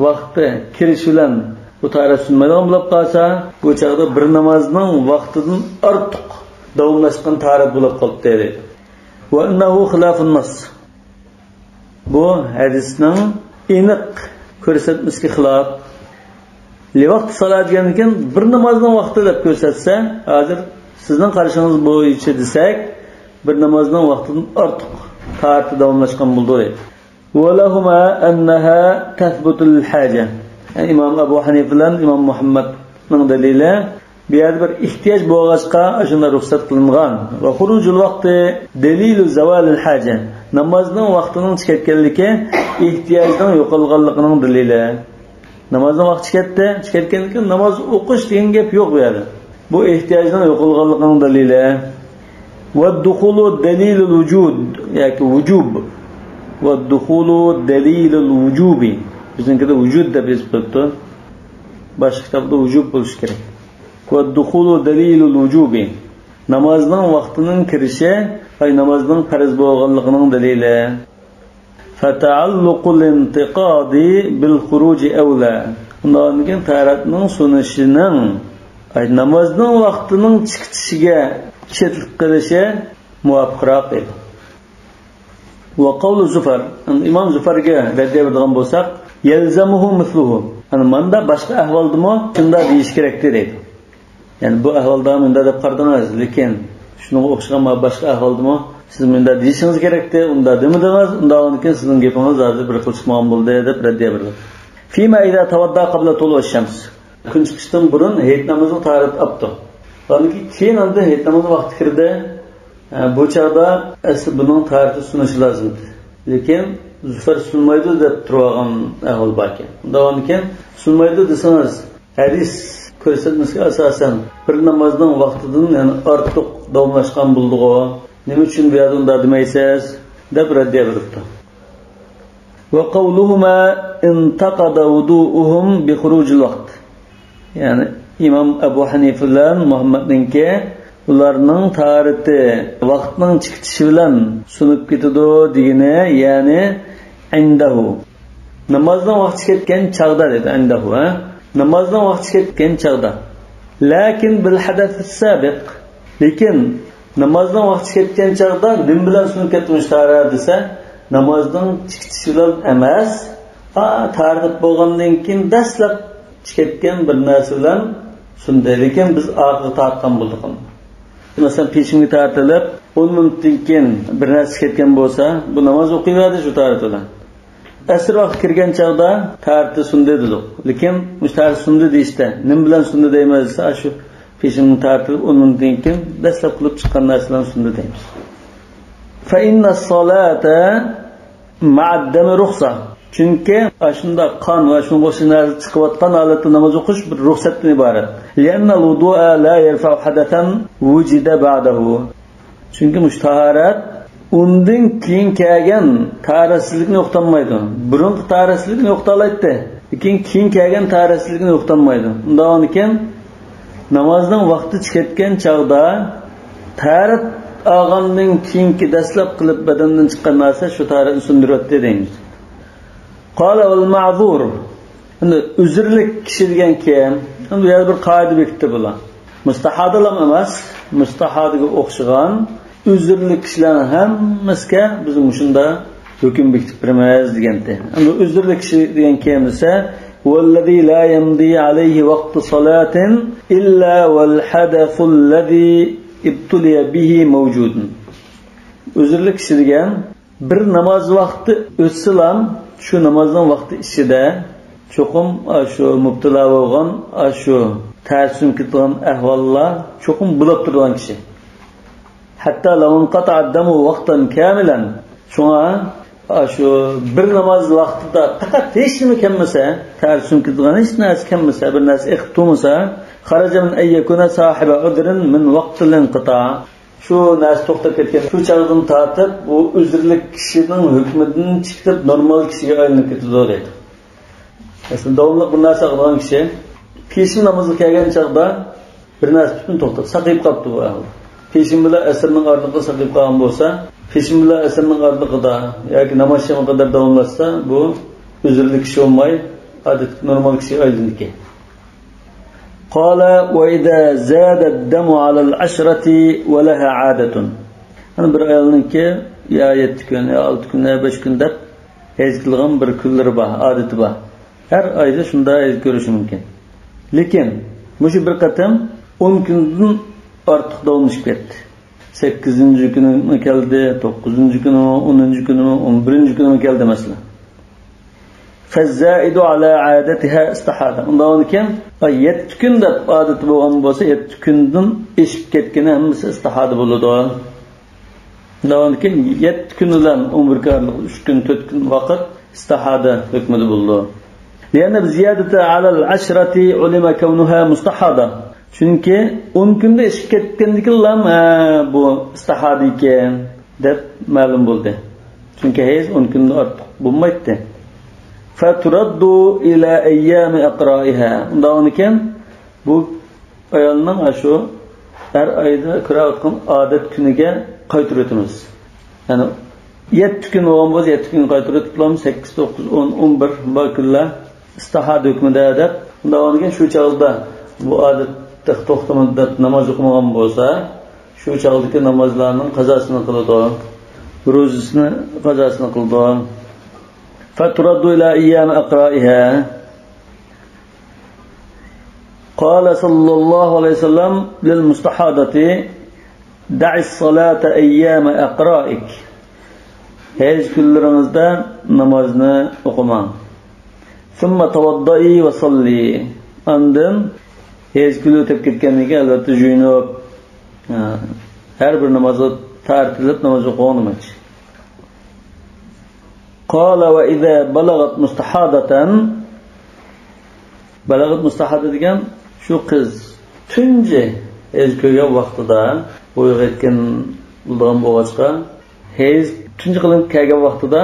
ۋاقتى كىرىشى بىلەن بۇ تاھارەت سۇنمايدىغان بولۇپ قالسا، بۇ چاغدا بىر نامازنىڭ ۋاقتىدىن ئارتۇق داۋاملاشقان تاھارەت بولۇپ قالىپتۇ دەيدۇ. وإنه خلاف النص. بۇ ھەدىسنىڭ ئېنىق كۆرسەتمىسىگە خىلاپ. لىۋاقتى سالا دېگەندىن كېيىن بىر نامازنىڭ ۋاقتى دەپ كۆرسەتسە، ھازىر سىزنىڭ قارىشىڭىز بويىچە دېسەك، بىر نامازنىڭ ۋاقتىدىن ئارتۇق تارىخى داۋاملاشقان بولىدۇ دەيدۇ. ولهما أنها تثبت للحاجة. يەنى ئىمام ئەبۇ ھەنىفە بىلەن ئىمام مۇھەممەدنىڭ دەلىلى، بۇ يەردە بىر ئېھتىياج بولغاچقا، ئاشۇنداق رۇخسەت قىلىنغان. وخروج الوقت دليل زوال الحاجة. نامازنىڭ ۋاقتىنىڭ چىقىپ كەتكەنلىكى ئېھتىياجنىڭ يوقالغانلىقىنىڭ دەلىلى. نامازنىڭ ۋاقتى چىقىپ كەتتى، چىقىپ كەتكەندىن كېيىن ناماز ئوقۇش دېگەن گەپ يوق بۇ يەردە. بۇ ئېھتىياجنىڭ يوقالغانلىقىنىڭ دەلىلى. والدخول دليل الوجود ياكى وجوب. والدخول دليل الوجوب. بىزنىڭكىدە ۋۇجۇد دەپ يېزىپ قويۇپتۇ. باشقا كىتابتا ۋۇجۇب بولۇشى كېرەك. والدخول دليل الوجوب. نامازنىڭ ۋاقتىنىڭ كىرىشى، ئاي، نامازنىڭ پەرز بولغانلىقىنىڭ دەلىلى. فتعلق الانتقاض بالخروج أولى. ئۇنداق كېيىن تارىخنىڭ سۇنۇشىنىڭ، ئاي، نامازنىڭ ۋاقتىنىڭ چىقىشىغا چېتىلىپ قېلىشى مۇۋاپىقراق ئىدى. وقول زفر، ئىمام زۇفەرگە رەددىيە بېرىدىغان بولساق، يلزمه مثله. ئەنە ماندا باشقا ئەھۋالدىمۇ شۇنداق دېيىش كېرەكتى دەيدۇ. يەنى بۇ ئەھۋالدا مۇنداق دەپ قارىدىڭىز، لېكىن شۇنىڭغا ئوخشىغان باشقا ئەھۋالدىمۇ سىز مۇنداق دېيىشىڭىز كېرەكتى، ئۇنداق دېمىدىڭىز، ئۇنداقكەن سىزنىڭ گېپىڭىز ھازىر بىر خىل چىقمىغان بولدى دەپ رەددىيە بېرىدۇ. فيما إذا توضأ قبل طلوع الشمس. كۈن چىقىشتىن بۇرۇن ھېيت نامىزىغا تاھارەت ئاپتۇ. ئاندىن كېيىن ئاندىن ھېيت نامىزى ۋاقتى كىردى. ئە، بۇ چاغدا ئەسلى بۇنىڭ تاھارىتى سۇنۇشى لازىم. لېكىن زۇفەر سۇنمايدۇ دەپ تۇرۇۋالغان ئەھۋال باركەن. ئۇنداق بولغاندىكىن سۇنمايدۇ دېسىڭىز، ھەدىس كۆرسەتمىسىگە ئاساسەن بىر نامازنىڭ ۋاقتىدىن يەنە ئارتۇق داۋاملاشقان بولىدىغۇ. نېمە ئۈچۈن بۇ يەردە ئۇنداق دېمەيسىز؟ دەپ رەددىيە بېرىپتۇ. وقولهما انتقض وضوءهم بخروج الوقت. يەنى ئىمام ئەبۇ ھەنىفە بىلەن مۇھەممەدنىڭكى ئۇلارنىڭ تاھارىتى ۋاقىتنىڭ چىقىشى بىلەن سۇنۇپ كېتىدۇ دېگىنى، يەنى عنده. نامازنىڭ ۋاقتى كەتكەن چاغدا دېدى، عنده، ھە؟ نامازنىڭ ۋاقتى كەتكەن چاغدا. لكن بالحدث السابق. لېكىن نامازنىڭ ۋاقتى كەتكەن چاغدا نېمە بىلەن سۇنۇپ كەتتى مۇشۇ تاھارەت دېسە، نامازنىڭ چىقىشى بىلەن ئەمەس، ئا، تاھارەت بولغاندىن كېيىن دەسلەپ چىقىپ كەتكەن بىر نەرسە بىلەن سۇندى. لېكىن بىز ئارقىغا تارتقان بولدۇق. مەسىلەن، پېشىنگە تارتىلىپ ئون مىنۇتتىن كېيىن بىر نەرسە چىقىپ كەتكەن بولسا، بۇ ناماز ئوقۇيۋەردى شۇ تاھارەت بىلەن. ئەسىر ۋاقتى كىرگەن چاغدا تاھارىتى سۇندى دېدۇق. لېكىن مۇشۇ تاھارەت سۇندى دېيىشتە، نېمە بىلەن سۇندى دەيمىز دېسە، شۇ پېشىنگە تارتىلىپ ئون مىنۇتتىن كېيىن دەسلەپ قىلىپ چىققان نەرسە بىلەن سۇندى دەيمىز. فإن الصلاة مع الدم رخصة. چۈنكى ئاشۇنداق قان ۋە شۇنىڭغا ئوخشاش نەرسە چىقىۋاتقان ھالەتتە ناماز ئوقۇش بىر رۇخسەتتىن ئىبارەت. لأن الوضوء لا يرفع حدثا وجد بعده. چۈنكى مۇشۇ تاھارەت ئۇندىن كېيىن كەلگەن تاھارەتسىزلىكنى يوقىتالمايدۇ. بۇرۇنقى تاھارەتسىزلىكنى يوقىتالايتتى، لېكىن كېيىن كەلگەن تاھارەتسىزلىكنى يوقىتالمايدۇ. ئۇنداق بولغاندىكىن نامازنىڭ ۋاقتى چىقىپ كەتكەن چاغدا تاھارەت ئالغاندىن كېيىنكى دەسلەپ قىلىپ بەدەندىن چىققان نەرسە شۇ تاھارەتنى سۇندۇرۇۋەتتى دەيمىز. قال والمعذور. ئەمدى ئۆزرىلىك كىشى دېگەن كىم؟ ئەمدى بۇ يەردە بىر قائىدە بېكىتتى بۇلار. مۇستەھادىلام ئەمەس، مۇستەھادىگە ئوخشىغان ئۆزرىلىك كىشىلەرنىڭ ھەممىسىگە بىز مۇشۇنداق ھۆكۈم بېكىتىپ بېرىمىز دېگەنتى. ئەمدى ئۆزرىلىك كىشى دېگەن كىم دېسە، والذي لا يمضي عليه وقت صلاة إلا والحدث الذي ابتلي به موجود. ئۆزرىلىك كىشى دېگەن بىر ناماز ۋاقتى ئۆتسىلا، شۇ نامازنىڭ ۋاقتى ئىچىدە چوقۇم، ئا، شۇ مۇپتىلا بولغان، ئا، شۇ تەرسىم كېتىدىغان ئەھۋاللار چوقۇم بولۇپ تۇرىدىغان كىشى. حتى لو انقطع الدم وقتا كاملا. شۇڭا، ئا، شۇ بىر ناماز ۋاقتىدا پەقەت ھېچ نېمە كەلمىسە، تەرسىم كېتىدىغان ھېچ نەرسە كەلمىسە، بىر نەرسە ئېقىپ تۇرمىسا، خرج من أن يكون صاحب عذر من وقت الانقطاع. شۇ نەرسە توختاپ كەتكەن شۇ چاغدىن تارتىپ، ئۇ ئۆزرىلىك كىشىنىڭ ھۆكمىدىن چىقىپ، نورمال كىشىگە ئايلىنىپ كېتىدۇ دەيدۇ. مەسىلەن، داۋاملىق بىر نەرسە قىلىدىغان كىشى پېشىن نامىزىغا كەلگەن چاغدا بىر نەرسە پۈتۈن توختاپ، ساقىيىپ قاپتۇ بۇ ئەھۋال. پېشىن بىلەن ئەسىرنىڭ ئارىلىقىدا ساقىيىپ قالغان بولسا، پېشىن بىلەن ئەسىرنىڭ ئارىلىقىدا ياكى ناماز شامغا قەدەر داۋاملاشسا، بۇ ئۆزرىلىك كىشى بولماي، ئادەتتىكى نورمال كىشىگە ئايلىنىدىكەن. قال وإذا زاد الدم على العشرة ولها عادة. يەنى بىر ئايالنىڭكى يا يەتتە كۈن، يا ئالتە كۈن، يا بەش كۈن دەپ ھەيز كېلىدىغان بىر كۈنلىرى بار، ئادىتى بار. ھەر ئايدا شۇنداق ھەيز كۆرۈشى مۇمكىن. لېكىن مۇشۇ بىر قېتىم ئون كۈندىن ئارتۇق داۋاملىشىپ كەتتى. سەككىزىنچى كۈنىمۇ كەلدى، توققۇزىنچى كۈنىمۇ، ئونىنچى كۈنىمۇ، ئون بىرىنچى كۈنىمۇ كەلدى، مەسىلەن. فالزائد على عادتها استحاضة. ئۇنداق بولغاندىكىن، ئاي، يەتتە كۈن دەپ ئادىتى بولغان بولسا، يەتتە كۈندىن ئېشىپ كەتكىنى ھەممىسى ئىستىھادە بولىدۇ. ئۇنداق بولغاندىكىن، يەتتە كۈن بىلەن ئون بىر كۈن ئارىلىق ئۈچ كۈن، تۆت كۈن ۋاقىت ئىستىھادە ھۆكمىدە بولىدۇ. لأن الزيادة على العشرة علم كونها مستحاضة. چۈنكى ئون كۈندە ئېشىپ كەتكەندىكىنلا، ھە، بۇ ئىستىھادە ئىكەن دەپ مەلۇم بولدى. چۈنكى ھەيز ئون كۈندىن ئارتۇق بولمايتتى. فترد إلى أيام إقرائها. ئۇنداق بولغاندىكىن، بۇ ئايالنىڭ ئاشۇ ھەر ئايدا كۆرۈۋاتقان ئادەت كۈنىگە قايتۇرۇۋېتىمىز. يەنى يەتتە كۈن بولغان بولسا، يەتتە كۈنگە قايتۇرۇۋېتىپلا، سەككىز، توققۇز، ئون، ئون بىر بار كۈنلەر ئىستىھادە ھۆكمىدە دەپ، ئۇنداق بولغاندىكىن شۇ چاغدا بۇ ئادەتتە توختىمىدى دەپ ناماز ئوقۇمىغان بولسا، شۇ چاغدىكى نامازلارنىڭ قازاسىنى قىلىدۇ. روزىسىنى قازاسىنى قىلىدۇ. فترد إلى أيام إقرائها. قال صلى الله عليه وسلم للمستحاضة: دعي الصلاة أيام إقرائك. ھەيز كۈنلىرىڭىزدە نامازنى ئوقۇماڭ. ثم توضئي وصلي. ئاندىن ھەيز كۈنى ئۆتۈپ كەتكەندىن كېيىن، ئەلۋەتتە، جۇيۇنۇپ، ھە، ھەر بىر نامازغا تارتىلىپ ناماز ئوقۇڭ دېمەكچى. قال: وإذا بلغت مستحاضة. بەلەغەت مۇستەھادە دېگەن شۇ قىز تۇنجى ھەيز كۆرگەن ۋاقتىدا، بويىغا يەتكەن بولىدىغان بولغاچقا، ھەيز تۇنجى قېتىم كەلگەن ۋاقتىدا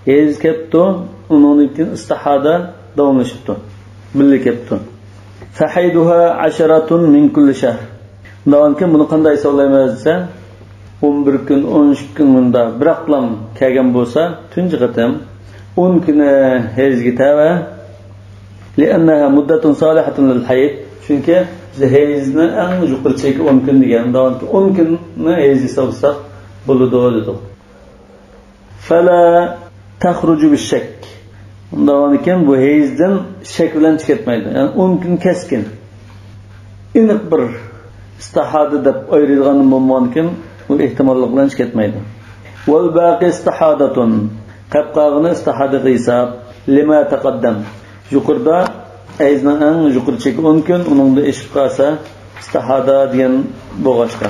ھەيز كەپتۇ، ئۇنىڭدىن كېيىن ئىستىھادە داۋاملىشىپتۇ، بىللە كەپتۇ. فحيضها عشرة من كل شهر. ئۇنداقكەن بۇنى قانداق ھېسابلايمىز دېسە، ئون بىر كۈن، ئون ئۈچ كۈن مۇنداق بىراقلام كەلگەن بولسا، تۇنجى قېتىم ئون كۈنى ھەيزگە تەۋە. لأنها مدة صالحة للحيض. چۈنكى بىز ھەيزنى ئەڭ يۇقىرى چېكى ئون كۈن دېگەن. ئۇنداقكەن ئون كۈننى ھەيز ھېسابلىساق بولىدۇ دېدۇق. فلا تخرج بالشك. ئۇنداقكەن بۇ ھەيزدىن شەك بىلەن چىقىپ كەتمەيدۇ. يەنى ئون كۈن كەسكىن، ئېنىق بىر ئىستىھادە دەپ ئايرىيدىغان بولمىغاندىكىن، بۇ ئېھتىماللىق بىلەن چىقىپ كەتمەيدۇ. والباقي استحاضة. قەپ قالغىنى ئىستىھادىغا ھېساب. لما تقدم. يۇقىرىدا ھەيزنىڭ ئەڭ يۇقىرى چېكى ئون كۈن، ئۇنىڭدىن ئېشىپ قالسا ئىستىھادە دېگەن بولغاچقا.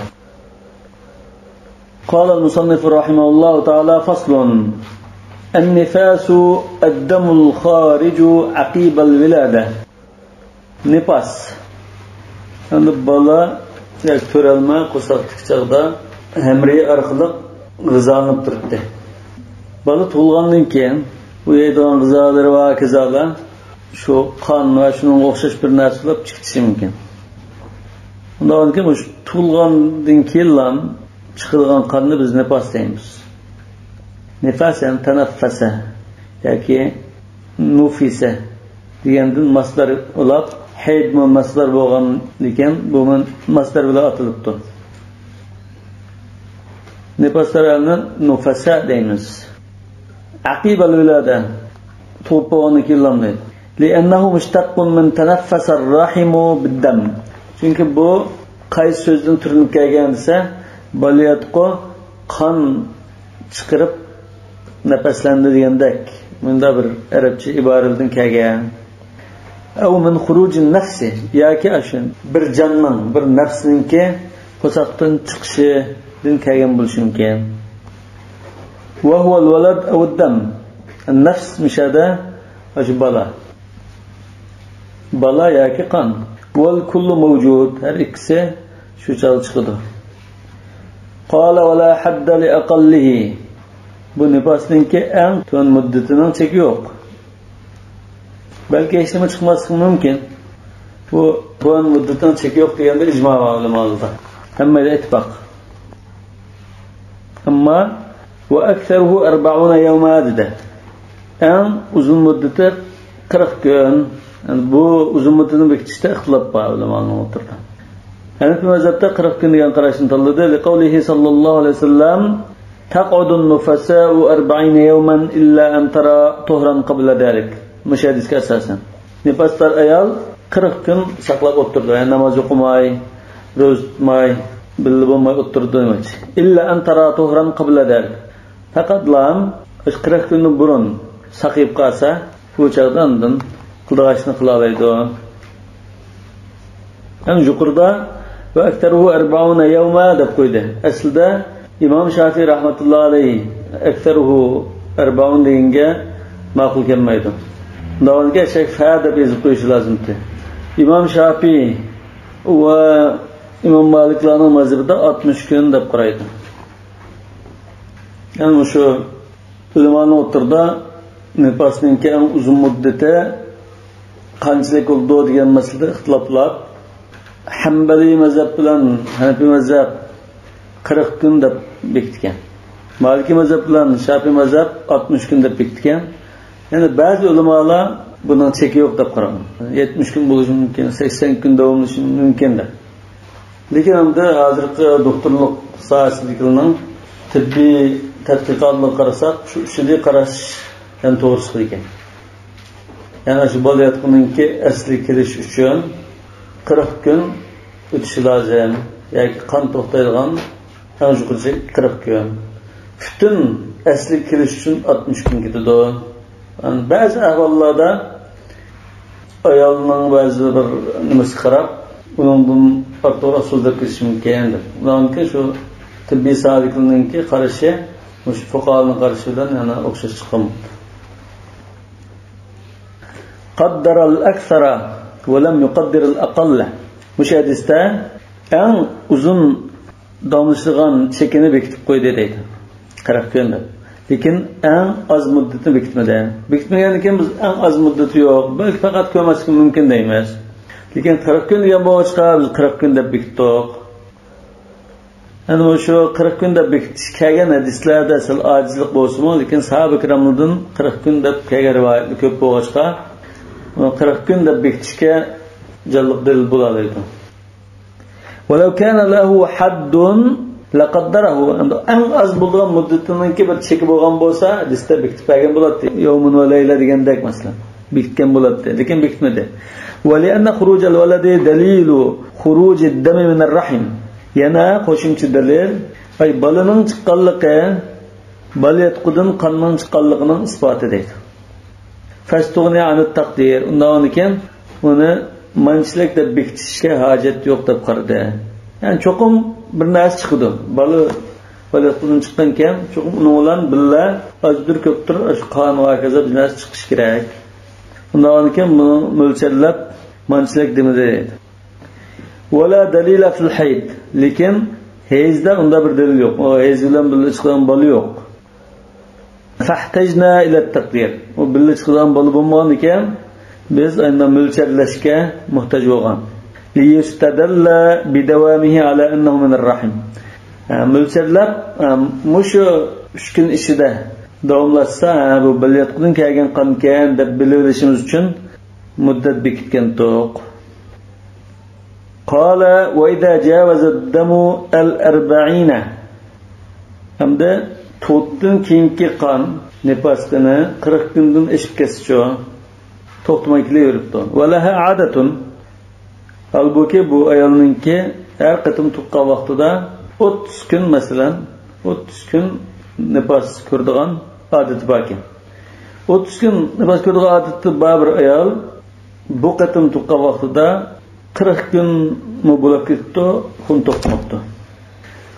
قال المصنف رحمه الله تعالى: فصل. النفاس الدم الخارج عقب الولادة. نىپاس. ئەمدى بالا ياكى تۆرەلمە قورساقتىكى چاغدا ھەمرىيى ئارقىلىق غىزالىنىپ تۇراتتى. بالا تۇغۇلغاندىن كېيىن بۇ يەيدىغان غىزالىرى ۋە كازالار شۇ قان ۋە شۇنىڭغا ئوخشاش بىر نەرسە بولۇپ چىقىشى مۇمكىن. ئۇنداق بولغاندىكىن، مۇشۇ تۇغۇلغاندىن كېيىنلا چىقىدىغان قاننى بىز نىپاس دەيمىز. نىپاس، يەنى تەنەففەسە ياكى نۇفىسە دېگەندىن ماسدار ئۇلاپ، ھەيدمۇ ماسدار بولغاندىكىن، بۇمۇ ماسدار بىلەن ئاتىلىپتۇ. نىپاسلار ھالىنى نۇفەسە دەيمىز. ئەقىبەل ۋىلادە، تۇغۇپ بولغاندىن كېيىنلا دەيدۇ. لأنه مشتق من تنفس الرحم بالدم. چۈنكى بۇ قايسى سۆزدىن تۈرۈلۈپ كەلگەن دېسە، بالىياتقۇ قان چىقىرىپ نەپەسلەندى دېگەندەك، مۇنداق بىر ئەرەبچە ئىبارىلىرىدىن كەلگەن. أو من خروج النفس، ياكى ئاشۇ بىر جاننىڭ، بىر نەپسنىڭكى قورساقتىن چىقىشىدىن كەلگەن بولۇشى مۇمكىن. وهو الولد أو الدم. نەپس مۇشۇ يەردە ئاشۇ بالا. بالا ياكى قان. والكل موجود، ھەر ئىككىسى شۇ چاغدا چىقىدۇ. قال: ولا حد لأقله. بۇ نىپاسنىڭكى ئەڭ تۆۋەن مۇددىتىنىڭ چېكى يوق. بەلكى ھېچنېمە چىقماسلىقى مۇمكىن. بۇ تۆۋەن مۇددىتىنىڭ چېكى يوق دېگەندە ئىجما بار ئۆلىمالاردا. ھەممىدە ئىتتىپاق. ئەمما وأكثره أربعون يوما دېدى. ئەڭ ئۇزۇن مۇددىتى قىرىق كۈن. يەنى بۇ ئۇزۇن مۇددىتىنى بېكىتىشتە ئىختىلاپ بار ئۆلىمالارنىڭ ئوتتۇرىدا. ھەنەفىي مەزھەپتە قىرىق كۈن دېگەن قاراشنى تاللىدى. لقوله صلى الله عليه وسلم: تقعد النفساء أربعين يوما إلا أن ترى طهرا قبل ذلك. مۇشۇ ھەدىسكە ئاساسەن، نىپاستار ئايال قىرىق كۈن ساقلاپ ئولتۇرىدۇ. يەنى ناماز ئوقۇماي، روزا تۇتماي، بىللە بولماي ئولتۇرىدۇ دېمەكچى. إلا أن ترى طهرا قبل ذلك. پەقەتلا ئاشۇ قىرىق كۈندىن بۇرۇن ساقىيىپ قالسا، بۇ چاغدا ئاندىن قىلىدىغان ئىشنى قىلالايدۇ. ئەڭ يۇقىرىدا «وأكثره أربعون يوما» دەپ قويدى. ئەسلىدە ئىمام شافىي رەھمەتۇللا ئەلەيھ «أكثره أربعون» دېگەنگە ماقۇل كەلمەيدۇ. داۋامىدىكى «شەك فە» دەپ يېزىپ قويۇشى لازىمتى. ئىمام شافىي ۋە ئىمام مالىكلارنىڭ مەزھىپىدە ئاتمىش كۈن دەپ قارايدۇ. يەنى مۇشۇ ئۆلىمانىڭ ئوتتۇرىدا نىپاسنىڭكى ئەڭ ئۇزۇن مۇددىتى قانچىلىك بولىدۇ دېگەن مەسىلىدە ئىختىلاپلار. ھەمبەلىي مەزھەپ بىلەن ھەنەپىي مەزھەپ قىرىق كۈن دەپ بېكىتكەن. مالىكىي مەزھەپ بىلەن شافىي مەزھەپ ئاتمىش كۈن دەپ بېكىتكەن. يەنى بەزى ئۆلىمالار بۇنىڭ چېكى يوق دەپ قارىغان. يەتمىش كۈن بولۇشى مۇمكىن، سەكسەن كۈن داۋاملىشى مۇمكىن دەپ. لېكىن ئەمدى ھازىرقى دوختۇرلۇق ساھەسىدىكىلەرنىڭ تېببىي تەتقىقاتلىرىغا قارىساق، شۇ ئۈچىدە قاراش يەنە توغرا چىقىدىكەن. يەنى شۇ بالىياتقۇنىڭكى ئەسلىگە كېلىش ئۈچۈن قىرىق كۈن ئۆتۈشى لازىم ياكى قان توختايدىغان ئەڭ يۇقىرى چەك قىرىق كۈن. پۈتۈن ئەسلىگە كېلىش ئۈچۈن ئاتمىش كۈن كېتىدۇ. بەزى ئەھۋاللاردا ئايالنىڭ بەزى بىر نېمىسىگە قاراپ، ئۇنىڭدىن ئارتۇقراق سۆزلەپ كېتىشى مۇمكىن دەپ. ئۇنىڭكى شۇ تېببىي ساھەدىكىلەرنىڭكى قارىشى مۇشۇ فۇقاھانىڭ قارىشى بىلەن يەنە ئوخشاش چىققان بولىدۇ. قدر الأكثر ولم يقدر الأقل. مۇشۇ ھەدىستە ئەڭ ئۇزۇن داۋاملىشىدىغان چېكىنى بېكىتىپ قويدى دەيدۇ، قىرىق كۈن دەپ. لېكىن ئەڭ ئاز مۇددىتىنى بېكىتمىدى. بېكىتمىگەندىن كېيىن بىز ئەڭ ئاز مۇددىتى يوق، بەلكى پەقەت كۆرمەسلىكى مۇمكىن دەيمىز. لېكىن قىرىق كۈن دېگەن بولغاچقا بىز قىرىق كۈن دەپ بېكىتتۇق. يەنى مۇشۇ قىرىق كۈن دەپ بېكىتىش كەلگەن ھەدىسلەردە سەل ئاجىزلىق بولسىمۇ، لېكىن ساھابە كىراملاردىن قىرىق كۈن دەپ كەلگەن رىۋايەتلەر كۆپ بولغاچقا، قىرىق كۈن دەپ بېكىتىشكە جانلىق دەلىل بولالايدۇ. ولو كان له حد لقدره. ئەمدى ئەڭ ئاز بولىدىغان مۇددىتىنىڭكى بىر چېكى بولغان بولسا، ھەدىستە بېكىتىپ بەرگەن بولاتتى. يومۇن ۋە لەيلە دېگەندەك مەسىلەن. بېكىتكەن بولاتتى. لېكىن بېكىتمىدى. ولأن خروج الولد دليل خروج الدم من الرحم. يەنە قوشۇمچە دەلىل، ئاي، بالىنىڭ چىققانلىقى، بالىياتقۇدىن قاننىڭ چىققانلىقىنىڭ ئىسپاتى دەيدۇ. فاستغنى عن التقدير. ئۇنداق بولغاندىكىن ئۇنى مانچىلىك دەپ بېكىتىشكە ھاجەت يوق دەپ قارىدى. يەنى چوقۇم بىر نەرسە چىقىدۇ. بالا بالىياتقۇدىن چىققانكەن، چوقۇم ئۇنىڭ بىلەن بىللە ئازدۇر كۆپتۇر شۇ قان ۋە ھاكازا بىر نەرسە چىقىشى كېرەك. ئۇنداق بولغاندىكىن بۇنى مۆلچەرلەپ مانچىلىك دېمىدى. ولا دليل في الحيض. لېكىن ھەيزدە ئۇنداق بىر دەلىل يوق. ئۇ ھەيز بىلەن بىللە چىقىدىغان بالا يوق. فاحتجنا إلى التقدير. ئۇ بىللە چىقىدىغان بالا بولمىغاندىكىن، بىز ئاندىن مۆلچەرلەشكە موھتاج بولغان. ليستدل بدوامه على أنه من الرحم. ھە، مۆلچەرلەپ، ھە، مۇشۇ ئۈچ كۈن ئىچىدە داۋاملاشسا، ھە، بۇ بالىياتقۇدىن كەلگەن قانكەن دەپ بىلىۋېلىشىمىز ئۈچۈن مۇددەت بېكىتكەنتۇق. قال وإذا جاوز الدم الأربعين. ئەمدى تۇغۇتتىن كېيىنكى قان، نىپاس قېنى قىرىق كۈندىن ئېشىپ كەتسىچۇ؟ توختىماي كېلىۋېرىپتۇ. ولها عادة. ھالبۇكى، بۇ ئايالنىڭكى ھەر قېتىم تۇغقان ۋاقتىدا ئوتتۇز كۈن، مەسىلەن، ئوتتۇز كۈن نىپاس كۆرىدىغان ئادىتى باركەن. ئوتتۇز كۈن نىپاس كۆرىدىغان ئادىتى بار بىر ئايال بۇ قېتىم تۇغقان ۋاقتىدا قىرىق كۈنمۇ بولۇپ كېتىپتۇ، خۇن توختىماپتۇ.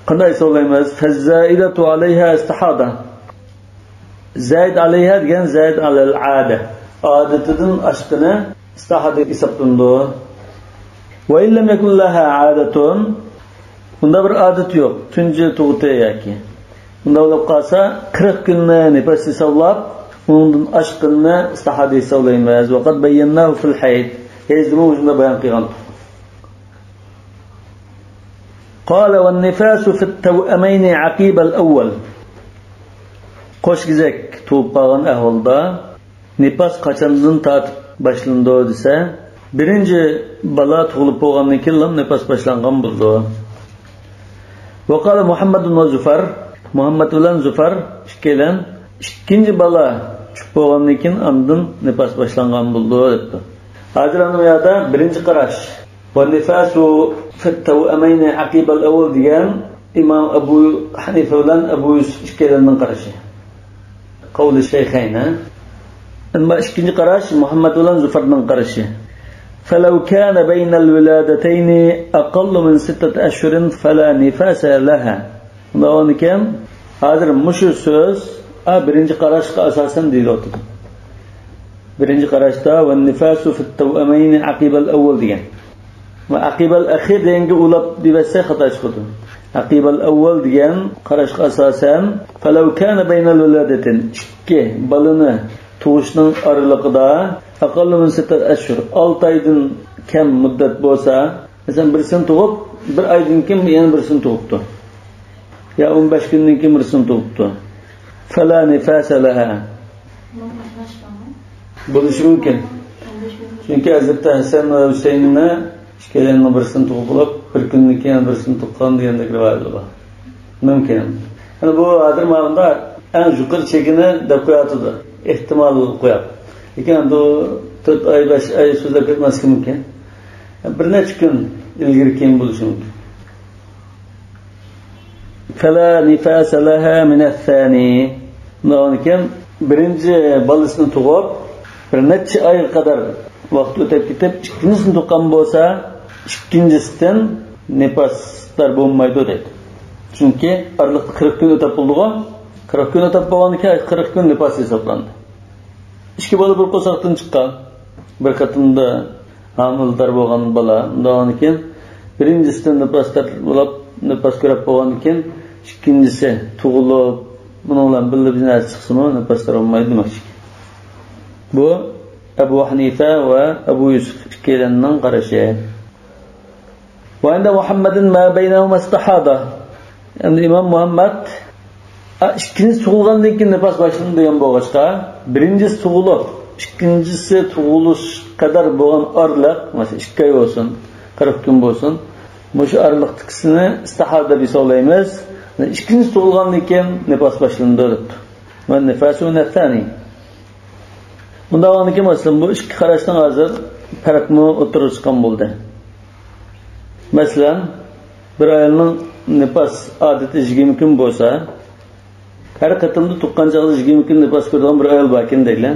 قانداق ھېسابلايمىز؟ فالزائدة عليها استحاضة. زائد عليها دېگەن زائد على العادة. ئادىتىدىن ئاشقىنى ئىستىھادە ھېسابلىنىدۇ. وإن لم يكن لها عادة. ئۇنداق بىر ئادىتى يوق. تۇنجى تۇغۇتى ياكى. ئۇنداق بولۇپ قالسا، قىرىق كۈننى نىپاس ھېسابلاپ، ئۇنىڭدىن ئاشقىنىنى ئىستىھادە ھېسابلايمىز. وقد بيناه في الحيض. ھەيزدىمۇ شۇنداق بايان قىلغان. قال والنفاس في التوأمين عقيب الأول. قوش كېزەك تۇغۇپ قالغان ئەھۋالدا نىپاس قاچاندىن تارتىپ باشلىنىدۇ دېسە، بىرىنچى بالا تۇغۇلۇپ بولغاندىن كېيىنلا نىپاس باشلانغان بولىدۇ. وقال محمد وزفر مۇھەممەد بىلەن زۇفەر ئىككىيلەن ئىككىنچى بالا چۈشۈپ بولغاندىن كېيىن ئاندىن نىپاس باشلانغان بولىدۇ دەپتۇ. ھازىر ئانا بۇ يەردە بىرىنچى قاراش. والنفاس في التوأمين عقب الأول دېگەن ئىمام ئەبۇ ھەنىفە بىلەن ئەبۇ يۈسۈپ ئىككىيلەننىڭ قارىشى. قول الشيخين. ئەمما ئىككىنچى قاراش مۇھەممەد بىلەن زۇفەرنىڭ قارىشى. فلو كان بين الولادتين أقل من ستة أشهر فلا نفاس لها. ئۇنداقكەن، ھازىر مۇشۇ سۆز، ئا، بىرىنچى قاراشقا ئاساسەن دېيىلىۋاتىدۇ. بىرىنچى قاراشتا والنفاس في التوأمين عقب الأول دېگەن. ۋە عقب الأخير دېگەنگە ئۇلاپ دېيىۋەتسە خاتا چىقىدۇ. عقب الأول دېگەن قاراشقا ئاساسەن، فلو كان بين الولادتين، ئىككى بالىنى تۇغۇشنىڭ ئارىلىقىدا أقل من ستة أشهر، ئالتە ئايدىن كەم مۇددەت بولسا، مەسىلەن، بىرسىنى تۇغۇپ، بىر ئايدىن كېيىن يەنە بىرسىنى تۇغۇپتۇ. يا ئون بەش كۈندىن كېيىن بىرسىنى تۇغۇپتۇ. فلا نفاس لها. بولۇشى مۇمكىن. چۈنكى ھەزرىتى ھەسەن ۋە ھۈسەيىننى ئىككىيلەننىڭ بىرسىنى تۇغۇپ بولۇپ، بىر كۈندىن كېيىن بىرسىنى تۇغقان دېگەندەك رىۋايەتلەر بار. مۇمكىن. يەنى بۇ ھازىر ماڭدا ئەڭ يۇقىرى چېكىنى دەپ قويۇۋاتىدۇ. ئېھتىمال قويۇپ. لېكىن ئەمدى تۆت ئاي، بەش ئاي سۆزلەپ كەتمەسلىكى مۇمكىن. بىر نەچچە كۈن ئىلگىرى كېيىن بولۇشى مۇمكىن. فلا نفاس لها من الثاني. ئۇنداقكەن، بىرىنچى بالىسىنى تۇغۇپ، بىر نەچچە ئايغا قەدەر ۋاقىت ئۆتۈپ كېتىپ، ئىككىنچىسىنى تۇغقان بولسا، ئىككىنچىسىدىن نىپاسلار بولمايدۇ دەيدۇ. چۈنكى ئارىلىقتا قىرىق كۈن ئۆتۈپ بولدىغۇ. قىرىق كۈن ئۆتۈپ بولغاندىن كېيىن، قىرىق كۈن نىپاس ھېسابلىنىدۇ. ئىككى بالا بىر قورساقتىن چىققان. بىر قېتىمدا ھامىلىدار بولغان بالا، ئۇنداقتىن كېيىن بىرىنچىسىدىن نىپاس تارتىپ بولۇپ، نىپاس كۆرۈپ بولغاندىن كېيىن ئىككىنچىسى تۇغۇلۇپ، بۇنىڭ بىلەن بىللە بىر نەرسە چىقسىمۇ نىپاس تارالمايدۇ دېمەكچى. بۇ ئەبۇ ھەنىفە ۋە ئەبۇ يۈسۈپ ئىككىيلەننىڭ قارىشى. وعند محمد ما بينهما استحاضة. ئەمدى ئىمام مۇھەممەد، ئا، ئىككىنچىسى تۇغۇلغاندىن كېيىن نىپاس باشلىنىدۇ دېگەن بولغاچقا، بىرىنچىسى تۇغۇلۇپ، ئىككىنچىسى تۇغۇلۇش قەدەر بولغان ئارىلىق، مەسىلەن، ئىككى ئاي بولسۇن، قىرىق كۈن بولسۇن، مۇشۇ ئارىلىقتىكىسىنى ئىستىھادە دەپ ھېسابلايمىز. ئىككىنچىسى تۇغۇلغاندىن كېيىن نىپاس باشلىنىدۇ دەپتۇ. والنفاس من الثاني. ئۇنداق بولغاندىكىن، مەسىلەن، بۇ ئىككى قاراشنىڭ ھازىر پەرقىمۇ ئوتتۇرىغا چىققان بولدى. مەسىلەن، بىر ئايالنىڭ نىپاس ئادىتى يىگىرمە كۈن بولسا، ھەر قېتىمدا تۇغقان چاغدا يىگىرمە كۈن نىپاس كۆرىدىغان بىر ئايال باركەن دەيلى.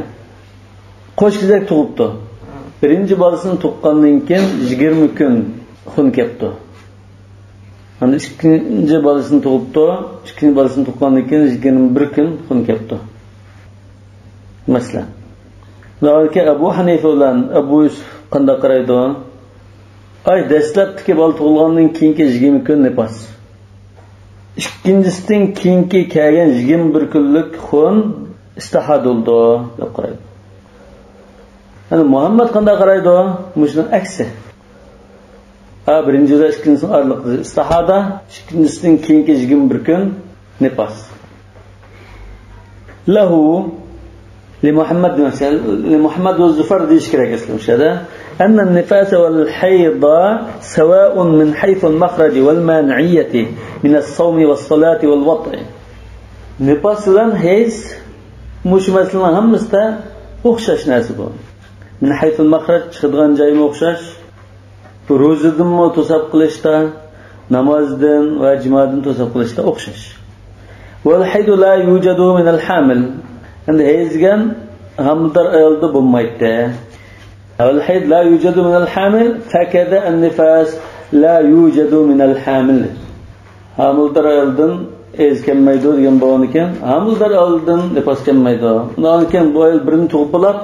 قوش كېزەك تۇغۇپتۇ. بىرىنچى بالىسىنى تۇغقاندىن كېيىن يىگىرمە كۈن خۇن كەپتۇ. ئەمدى ئىككىنچى بالىسىنى تۇغۇپتۇ. ئىككىنچى بالىسىنى تۇغقاندىن كېيىن يىگىرمە بىر كۈن خۇن كەپتۇ. مەسىلەن، ئەبۇ ھەنىفە بىلەن ئەبۇ يۈسۈپ قانداق قارايدۇ؟ ئاي، دەسلەپتىكى بالا تۇغۇلغاندىن كېيىنكى يىگىرمە كۈن نىپاس. ئىككىنچىسىدىن كېيىنكى كەلگەن يىگىرمە بىر كۈنلۈك خۇن ئىستىھادە بولىدۇ، دەپ قارايدۇ. يەنى مۇھەممەد قانداق قارايدۇ؟ مۇشۇنىڭ ئەكسى. ھا، بىرىنچى بىلەن ئىككىنچىسىنىڭ ئارىلىقىدا ئىستىھادە، ئىككىنچىسىدىن كېيىنكى يىگىرمە بىر كۈن نىپاس. له، لمحمد، لمحمد والزفر دېيىش كېرەك ئەسلى مۇشۇ يەردە. أن النفاس والحيض سواء من حيث المخرج والمانعية من الصوم والصلاة والوطء. نىپاس بىلەن ھەيز مۇشۇ مەسىلىنىڭ ھەممىسىدە ئوخشاش نەرسە بۇ. من حيث المخرج، چىقىدىغان جايمۇ ئوخشاش، روزىدىنمۇ توساپ قىلىشتا، نامازدىن ۋە جۇمادىن توساپ قىلىشتا ئوخشاش. والحيض لا يوجد من الحامل. ئەمدى ھەيز دېگەن ھامىلىدار ئايالدا بولمايتتى. والحيض لا يوجد من الحامل، فكذا النفاس لا يوجد من الحامل. ھامىلىدار ئايالدىن ھەيز كەلمەيدۇ دېگەن بولغاندىكىن، ھامىلىدار ئايالدىن نىپاس كەلمەيدۇ. ئۇنداقكەن بۇ ئايال بىرنى تۇغۇپ بولاپ،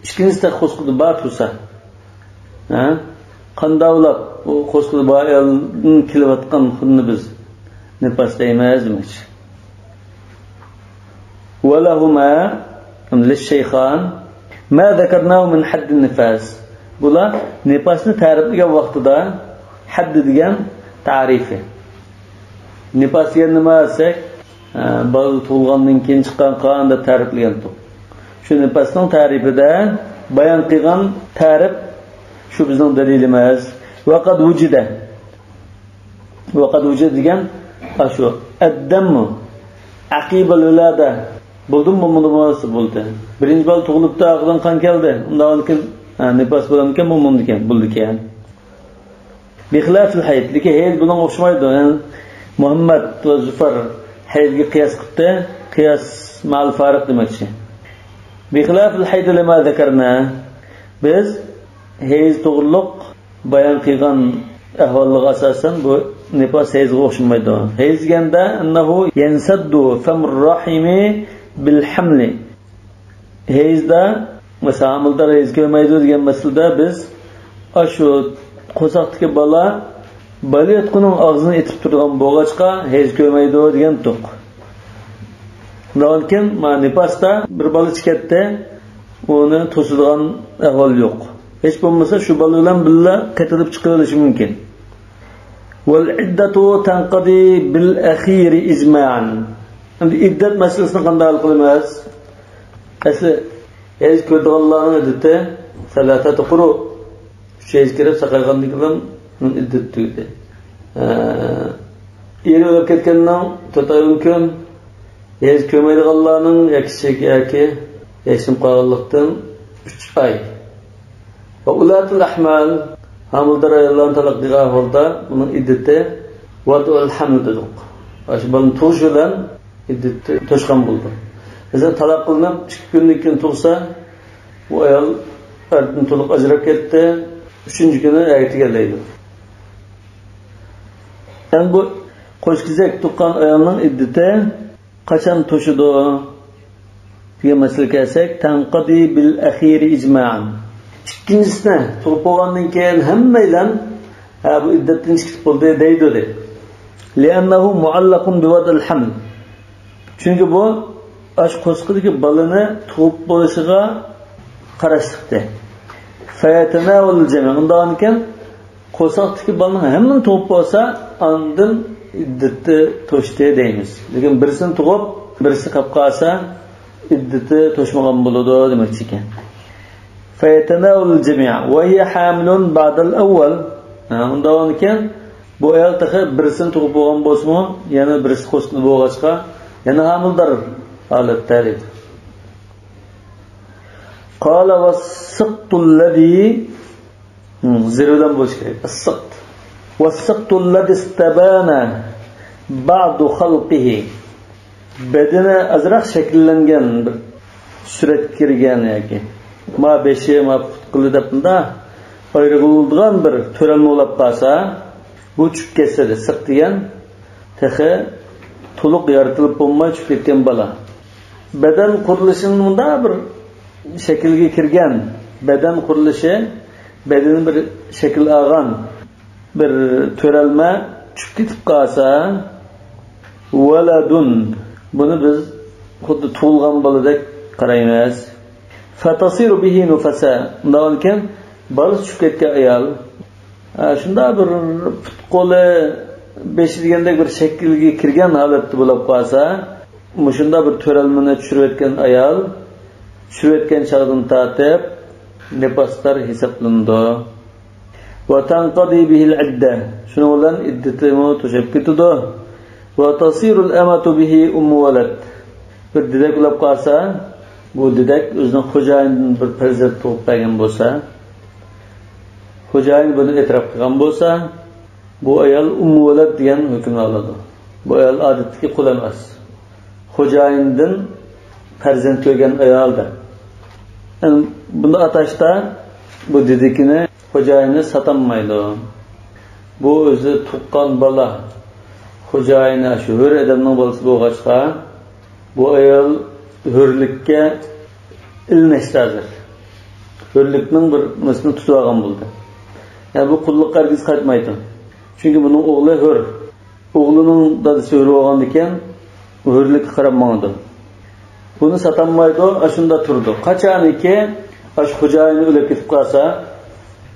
ئىككىنچىسى تېخى قورسىقىدا بار تۇرسا، ھە؟ قانداق بولاپ بۇ قورسىقىدا بار ئايالدىن كېلىۋاتقان خۇننى بىز نىپاس دەيمىز دېمەكچى. ولهما، للشيخان، ما ذكرناه من حد النفاس. بۇلار نىپاسنى تەرىپلىگەن ۋاقتىدا، ھەددى دېگەن تەرىپى. نىپاس دېگەن نېمە دېسەك، ئە، بالا تۇغۇلغاندىن كېيىن چىققان قان دەپ تەرىپلىگەنتۇق. شۇ نىپاسنىڭ تەرىپىدە بايان قىلغان تەرىپ شۇ بىزنىڭ دەلىلىمىز. وقد وجد. وقد وجد دېگەن ئاشۇ ئەددەممۇ ئەقىبەل ۋىلادە بولدىمۇ، بولمىدىمۇ؟ بولدى. بىرىنچى بالا تۇغۇلۇپتۇ، ئارقىدىن قان كەلدى. ئۇنداقتىن كېيىن، ھە، نىپاس بولامدىكەن، بولمامدىكەن؟ بولىدىكەن. بىخىلاپىل ھەيز، لېكىن ھەيز بۇنىڭغا ئوخشىمايدۇ. يەنى مۇھەممەد ۋە زۇفەر ھەيزگە قىياس قىپتۇ. قىياس مەئەل فارىق دېمەكچى. بىخىلاپىل ھەيز لىما زەكەرنا. بىز ھەيز توغرۇلۇق بايان قىلغان ئەھۋاللارغا ئاساسەن، بۇ نىپاس ھەيزغا ئوخشىمايدۇ. ھەيز دېگەندە، ئەننەھۇ يەنسەددۇ فەمۇر راھىمى بىل ھەملى. ھەيزدە، مەسىلەن، ھامىلىدار ھەيز كۆرمەيدۇ دېگەن مەسىلىدە بىز ئاشۇ قورساقتىكى بالا بالىياتقۇنىڭ ئاغزىنى ئېتىپ تۇرىدىغان بولغاچقا، ھەيز كۆرمەيدۇ دېگەنتۇق. ئۇنداقتىن كېيىن، مانا، نىپاستا بىر بالا چىقىدۇ، ئۇنى توسىدىغان ئەھۋال يوق. ھېچ بولمىسا شۇ بالا بىلەن بىللە قېتىلىپ چىقىۋېلىشى مۇمكىن. ۋەل ئىددەتۇ تەنقەدى بىل ئەخىرى ئىجمائەن. ئەمدى ئىددەت مەسىلىسىنى قانداق ھەل قىلىمىز؟ ئەسلى ھەيز كۆرىدىغانلارنىڭ ئىددىتى سەلاسەتۇ قۇرۇ. ئۈچ ھەيز كىرىپ ساقايغاندىن كېيىن ئىددىتى تۈگىدى. ئە، ئېرى ئۆلۈپ كەتكەننىڭ تۆت ئاي ئون كۈن، ھەيز كۆرمەيدىغانلارنىڭ ياكى، ياكى ياشىنىپ قالغانلىقتىن ئۈچ ئاي. ۋە ئۇلاتۇل ئەھمال، ھامىلىدار ئاياللارنى تالاق قىلغان ھالدا بۇنىڭ ئىددىتى ۋەدئۇل ھەمل دېدۇق. ئاشۇ بالىنى تۇغۇش بىلەن ئىددىتى توشقان بولىدۇ. مەسىلەن، تالاق قىلىنىپ ئىككى كۈندىن كېيىن تۇغسا، بۇ ئايال ئەردىن تولۇق ئاجراپ كەتتى، ئۈچىنچى كۈنى ئەرگە تېگەلەيدۇ. يەنى بۇ قوش كېزەك تۇغقان ئايالنىڭ ئىددىتى قاچان توشىدۇ دېگەن مەسىلىگە كەلسەك، تەنقەدى بىل ئەخىرى ئىجمائەن. ئىككىنچىسىنى تۇغۇپ بولغاندىن كېيىن ھەممەيلەن، ھە، بۇ ئىددەتتىن چىقىپ بولدى دەيدۇ، دەيدۇ. لىئەننەھۇ مۇئەللەقۇن بىۋەدئىل ھەمل. چۈنكى بۇ ئاشۇ قورسىقىدىكى بالىنى تۇغۇپ بولۇشىغا قاراشلىقتى. فەيەتەناۋەلۇل جەمىئ. ئۇنداقكەن، قورساقتىكى بالىنىڭ ھەممىنى تۇغۇپ بولسا، ئاندىن ئىددىتى توشتى دەيمىز. لېكىن بىرسىنى تۇغۇپ، بىرسى قېلىپ قالسا، ئىددىتى توشمىغان بولىدۇ دېمەكچى ئىكەن. فەيەتەناۋەلۇل جەمىئ ۋە ھىيە ھامىلۇن بەئدەل ئەۋۋەل. ھە، ئۇنداق بولغاندىكىن، بۇ ئايال تېخى بىرسىنى تۇغۇپ بولغان بولسىمۇ، يەنە بىرسى قورسىقىدا بولغاچقا، يەنە ھامىلىدار ھالەتتە دەيدۇ. قال والسقط الذي، ھم، زېر بىلەن بولۇش كېرەك. السقط. والسقط الذي استبان بعد خلقه. بەدىنى ئازراق شەكىللەنگەن بىر سۈرەتكە كىرگەن ياكى ما بېشى، ما پۇت قولى دەپ مۇنداق ئايرىلىدىغان بىر تۆرەلمە بولۇپ قالسا، بۇ چۈشۈپ كەتسە، سىق دېگەن تېخى تولۇق يارىتىلىپ بولماي چۈشۈپ كەتكەن بالا. بەدەن قۇرۇلۇشىنىڭ مۇنداق بىر شەكىلگە كىرگەن، بەدەن قۇرۇلۇشى، بەدىنى بىر شەكىل ئالغان بىر تۆرەلمە چۈشۈپ كېتىپ قالسا، ولد، بۇنى بىز خۇددى تۇغۇلغان بالىدەك قارايمىز. فتصير به نفساء. ئۇنداقكەن، بالىسى چۈشۈپ كەتكەن ئايال، ئە، شۇنداق بىر پۇت قولى، بېشى دېگەندەك بىر شەكىلگە كىرگەن ھالەتتە بولۇپ قالسا، مۇشۇنداق بىر تۆرەلمىنى چۈشۈرۈۋەتكەن ئايال چۈشۈرۈۋەتكەن چاغدىن تارتىپ نىپاسدار ھېسابلىنىدۇ. وتنقضي به العدة. شۇنىڭ بىلەن ئىددىتىمۇ توشۇپ كېتىدۇ. وتصير الأمة به أم ولد. بىر دېدەك بولۇپ قالسا، بۇ دېدەك ئۆزىنىڭ خوجايىنىدىن بىر پەرزەنت تۇغۇپ بەرگەن بولسا، خوجايىن بۇنى ئېتىراپ قىلغان بولسا، بۇ ئايال ئۇممۇ ۋەلەد دېگەن ھۆكۈمنى ئالىدۇ. بۇ ئايال ئادەتتىكى قۇل ئەمەس. خوجايىندىن پەرزەنت كۆرگەن ئايال دەپ. يەنى بۇنداق ئاتاشتا بۇ دېدىكىنى خوجايىنى ساتالمايدۇ. بۇ ئۆزى تۇغقان بالا. خوجايىنى شۇ ھۆر ئادەمنىڭ بالىسى بولغاچقا، بۇ ئايال ھۆرلۈككە ئىلىنىشتە ھازىر. ھۆرلۈكنىڭ بىر نېمىسىنى تۇتۇۋالغان بولدى. يەنى بۇ قۇللۇققا ھەرگىز قايتمايدۇ. چۈنكى بۇنىڭ ئوغلى ھۆر. ئوغلىنىڭ دادىسى ھۆر بولغاندىكىن، ئۇ ھۆرلۈككە قاراپ ماڭىدۇ. بۇنى ساتالمايدۇ، ئاشۇنداق تۇرىدۇ. قاچانكى ئاشۇ خوجايىنى ئۆلۈپ كېتىپ قالسا،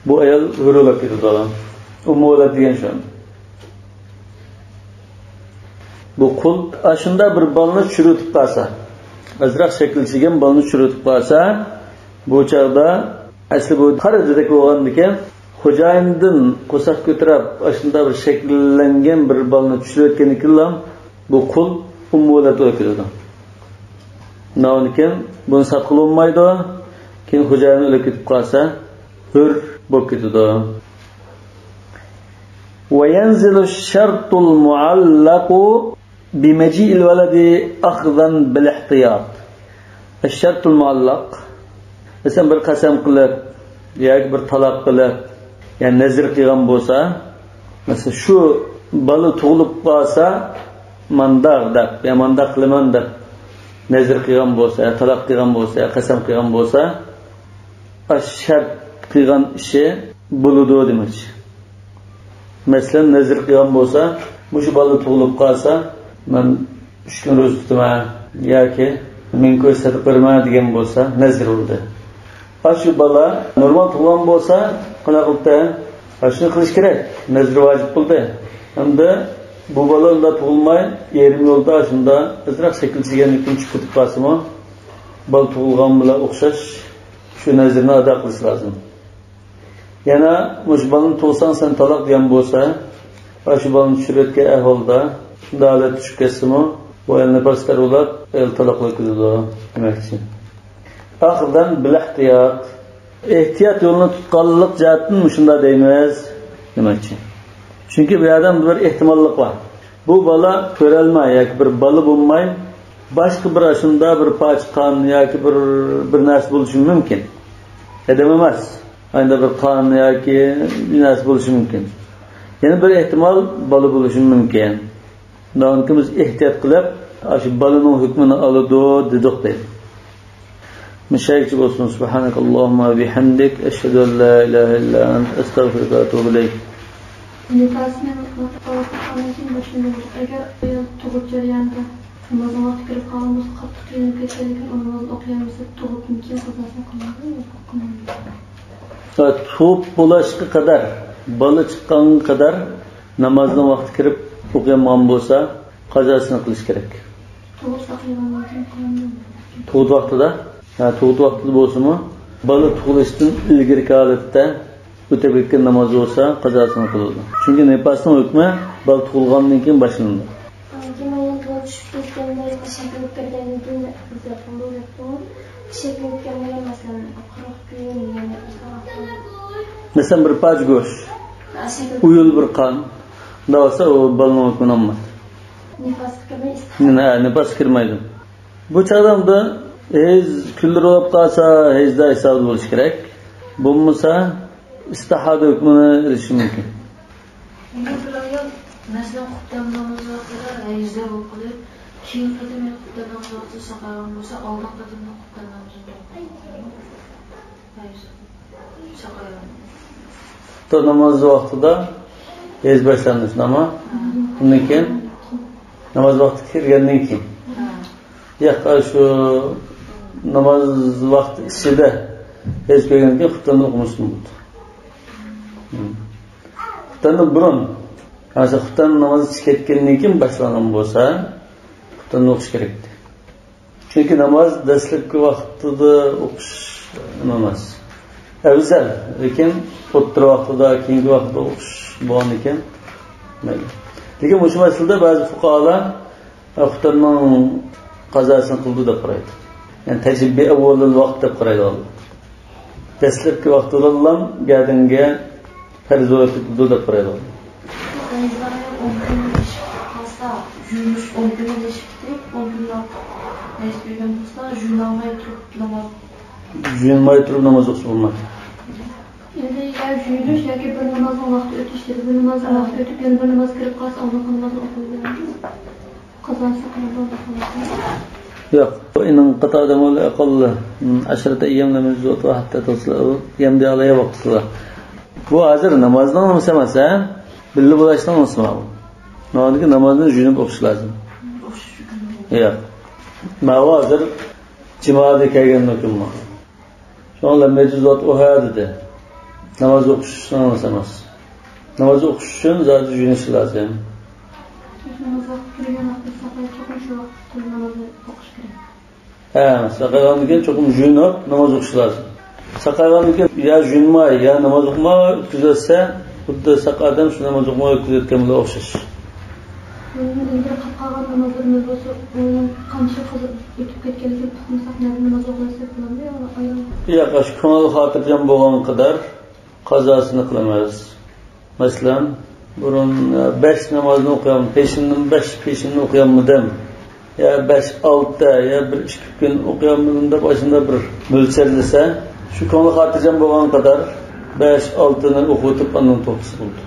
بۇ ئايال ھۆر بولۇپ كېتىدۇ. ئۇممۇ ۋەلەد دېگەن شۇ. بۇ قۇل ئاشۇنداق بىر بالىنى چۈشۈرۈۋېتىپ قالسا، ئازراق شەكىل چىگەن بالىنى چۈشۈرۈۋېتىپ قالسا، بۇ چاغدا ئەسلى بۇ قارا دېدەك بولغاندىكىن، خوجايىندىن قورساق كۆتۈرۈپ، ئاشۇنداق بىر شەكىللەنگەن بىر بالىنى چۈشۈرۈۋەتكەندىن كېيىنلا بۇ قۇل ئۇممۇۋەلەد بولۇپ كېتىدۇ. ئۇنىڭدىن بۇنى ساتقىلى بولمايدۇ. كېيىن خوجايىنى ئۆلۈپ كېتىپ قالسا، ھۆر بولۇپ كېتىدۇ. وينزل الشرط المعلق بمجيء الولد أخذا بالاحتياط. الشرط المعلق، مەسىلەن، بىر قەسەم قىلىپ ياكى بىر تالاق قىلىپ، يا نەزىر قىلغان بولسا، مەسىلەن، شۇ بالا تۇغۇلۇپ قالسا، مانداق دەپ، يا مانداق قىلىمەن دەپ نەزىر قىلغان بولسا، يا تالاق قىلغان بولسا، يا قەسەم قىلغان بولسا، ئاشۇ شەرت قىلغان ئىشى بولىدۇ دېمەكچى. مەسىلەن، نەزىر قىلغان بولسا، مۇشۇ بالا تۇغۇلۇپ قالسا، مەن ئۈچ كۈن روزا تۇتىمەن ياكى مىڭ كوي سەدىقە بېرىمەن دېگەن بولسا، نەزىر بولدى. ئاشۇ بالا نورمال تۇغۇلغان بولسا، قانداق قىلىپتۇ؟ ئاشۇنى قىلىش كېرەك. نەزىر ۋاجىپ بولدى. ئەمدى بۇ بالا ئۇنداق تۇغۇلماي، يېرىم يولدا شۇنداق ئازراق شەكىل چىگەندىن كېيىن چۈشۈپ كېتىپ قالسىمۇ، بالا تۇغۇلغان بىلەن ئوخشاش شۇ نەزىرنى ئادا قىلىش لازىم. يەنە مۇشۇ بالىنى تۇغساڭ سەن تالاق دېگەن بولسا، ۋە شۇ بالىنى چۈشۈرۈۋەتكەن ئەھۋالدا شۇنداق ھالەتكە چۈشۈپ كەتسىمۇ، بۇ ئايال نىپاس تەر بولۇپ، ئايال تالاق بولۇپ كېتىدۇ دېمەكچى. ئەخزەن بىل ئېھتىيات. ئېھتىيات يولىنى تۇتقانلىق جەھەتتىن مۇشۇنداق دەيمىز دېمەكچى. چۈنكى بۇ يەردە بىر ئېھتىماللىق بار. بۇ بالا كۆرەلمەي ياكى بىر بالا بولماي، باشقا بىر ئاشۇنداق بىر پارچە قان ياكى بىر، بىر نەرسە بولۇشى مۇمكىن. ئادەم ئەمەس. ئايدا بىر قان ياكى بىر نەرسە بولۇشى مۇمكىن. يەنە بىر ئېھتىمال بالا بولۇشى مۇمكىن. شۇنىڭ ئۈچۈن بىز ئېھتىيات قىلىپ، ئاشۇ بالىنىڭ ھۆكمىنى ئالىدۇ دېدۇق دەيدۇ. مۇشۇ يەرگىچە بولسۇن. سبحانك اللهم وبحمدك، أشهد أن لا إله إلا أنت، أستغفرك وأتوب إليك. نىپاسنى ئوقۇغاندىن كېيىن باشلىنىدۇ. ئەگەر ئايال تۇغۇت جەريانىدا نامازنىڭ ۋاقتى كىرىپ قالغان بولسا، قاتتىق قىينىلىپ كەتكەندىن كېيىن ئۇ نامازنى ئوقۇيالمىسا، تۇغۇتتىن كېيىن قازاسىنى قىلمايدۇ، قىلمايدۇ. تۇغۇت بولۇشقا قەدەر، بالا چىققانغا قەدەر نامازنىڭ ۋاقتى كىرىپ ئوقۇيالمىغان بولسا، قازاسىنى قىلىش كېرەك. تۇغۇت ۋاقتىدا؟ ھە، تۇغۇت ۋاقتىدا بولسىمۇ، بالا تۇغۇلۇشتىن ئىلگىرىكى ھالەتتە ئۆتەپ كەتكەن ناماز بولسا، قازاسىنى قىلىدۇ. چۈنكى نىپاسنىڭ ھۆكمى بالا تۇغۇلغاندىن كېيىن باشلىنىدۇ. كېيىن ئايال بۇ چۈشۈپ كەتكەندە شەكىللىنىپ كەلگەندىن كېيىن ئۆزى قىلىدۇ دەپتىمۇ؟ شەكىللىنىپ كەلگەن، مەسىلەن، قىرىق كۈن يەنى ئۇزاق. مەسىلەن، بىر پارچە گۆش، ھە، شەكىل. ئۇيۇل بىر قان، شۇنداق بولسا ئۇ بالىنىڭ ھۆكمىنى ئالمايدۇ. نىپاسقا كىرمەي، ئىستىھادا. نە، نىپاسقا كىرمەيدۇ. بۇ چاغدا ئەمدى ھەيز كۈنلىرى بولۇپ قالسا، ھەيزدار ھېسابىدا بولۇشى كېرەك. بولمىسا، ئىستىھادا ھۆكمىنى ئېلىشى مۇمكىن. ئەگەر بىر ئايال، مەسىلەن، خۇپتەن نامىزى ۋاقتىدا ھەيزدار بولۇپ قېلىپ، كېيىن قېتىم خۇپتەن نامىزى ۋاقتىدا ساقايغان بولسا، ئالدىنقى قېتىمدا خۇپتەن نامىزىنى توختىتىدۇ. ھەيز ساقايغان. خۇپتەن نامىزى ۋاقتىدا ھەيز باشلاندى، شۇنداقمۇ؟ ئۇندىن كېيىن ناماز ۋاقتى كىرگەندىن كېيىن. ھە. ياق، شۇ ناماز ۋاقتى ئىچىدە ھەيز كۆرگەندىن كېيىن خۇپتەننى ئوقۇمىسىمۇ بولىدۇ. خۇپتەندىن بۇرۇن، مەسىلەن، خۇپتەن نامازى چىقىپ كەتكەندىن كېيىن باشلانغان بولسا، خۇپتەننى ئوقۇش كېرەكتى. چۈنكى ناماز دەسلەپكى ۋاقتىدا ئوقۇش نېمە ئەمەس. ئەۋزەل، لېكىن ئوتتۇرا ۋاقتىدا، كېيىنكى ۋاقتىدا ئوقۇش بولغاندىكىن مەيلى. لېكىن مۇشۇ مەسىلىدە بەزى فۇقاھالار خۇپتەننىڭ قازاسىنى قىلىدۇ دەپ قارايدۇ. يەنى تەجىب بىئەۋۋەلىل ۋاقىت دەپ قارايدۇ. دەسلەپكى ۋاقتىدىلا گەدىنگە پەرز بولۇپ كېتىدۇ دەپ قارايدۇ. ھەيزلەر ئون كۈندىن ئېشىپ قالسا، يۇيۇنۇش ئون كۈندىن ئېشىپ كېتىپ، ئون كۈندىن ئارتۇق ھەيز كۆرگەن بولسا، يۇيۇنالماي تۇرۇپ ناماز. يۇيۇنماي تۇرۇپ ناماز ئوقۇسا بولمايدۇ. ئەمدى يا يۇيۇنۇش ياكى بىر نامازنىڭ ۋاقتى ئۆتۈش دېدى، بىر نامازنىڭ ۋاقتى ئۆتۈپ، يەنە بىر ناماز كىرىپ قالسا، ئالدىنقى نامازنى ئوقۇيدۇ. قازاسى قىلىنىدۇ. ياق، بۇ إن انقطع دمه لأقل من عشرة أيام لم يجز وطئها حتى تغتسل، يەم دېيەلەي ۋاقتىدا. بۇ ھازىر نامازنىڭ نېمىسى ئەمەس، ھە؟ بىللە بولۇشنىڭ نېمىسى ماۋۇ؟ نامازدىكى نامازنى يۇيۇنۇپ ئوقۇش لازىم. ياق. ماۋۇ ھازىر جىمادا كەلگەن ھۆكۈم بار. شۇڭا لەم يەجۇز ۋەتئۇھا دېدى. ناماز ئوقۇش ئەمەس. ناماز ئوقۇش ئۈچۈن زادى يۇيۇنۇش لازىم. ناماز ۋاقتى كىرگەن ۋاقىتتا ساقايىپ چوقۇم شۇ ۋاقىتتا ناماز ئوقۇش كېرەك. ھە، ساقايغاندىن كېيىن چوقۇم يۇيۇنۇپ ناماز ئوقۇش لازىم. ساقايغاندىن كېيىن يا جۇيۇنماي، يا ناماز ئوقۇماي ئۆتكۈزۈۋەتسە، خۇددى ساق ئادەم شۇ ناماز ئوقۇماي ئۆتكۈزۈۋەتكەن بىلەن ئوخشاش. بۇنىڭدىن ئىلگىرى قىلىپ قالغان نامازلىرىمىز بولسا، ئۇنىڭ قانچە قىلىپ ئۆتۈپ كەتكەنلىكىنى ئۇقمىساق، نەدىن ناماز ئوقۇيساق بولامدۇ يا ئايرىم؟ ياق، شۇ كۆڭۈل خاتىرجەم بولغان قەدەر قازاسىنى قىلىمىز. مەسىلەن، بۇرۇن، ئە، بەش نامازنى ئوقۇيالمىدىم، پېشىندىن بەش پېشىننى ئوقۇيالمىدىم، يا بەش، ئالتە، يا بىر ئىككى كۈن ئوقۇيالمىدىم دەپ، ئاشۇنداق بىر مۆلچەرلىسە، شۇ كۆڭلى خاتىرجەم بولغان قەدەر بەش، ئالتىنى ئوقۇۋېتىپ، ئاندىن توختىسا بولىدۇ.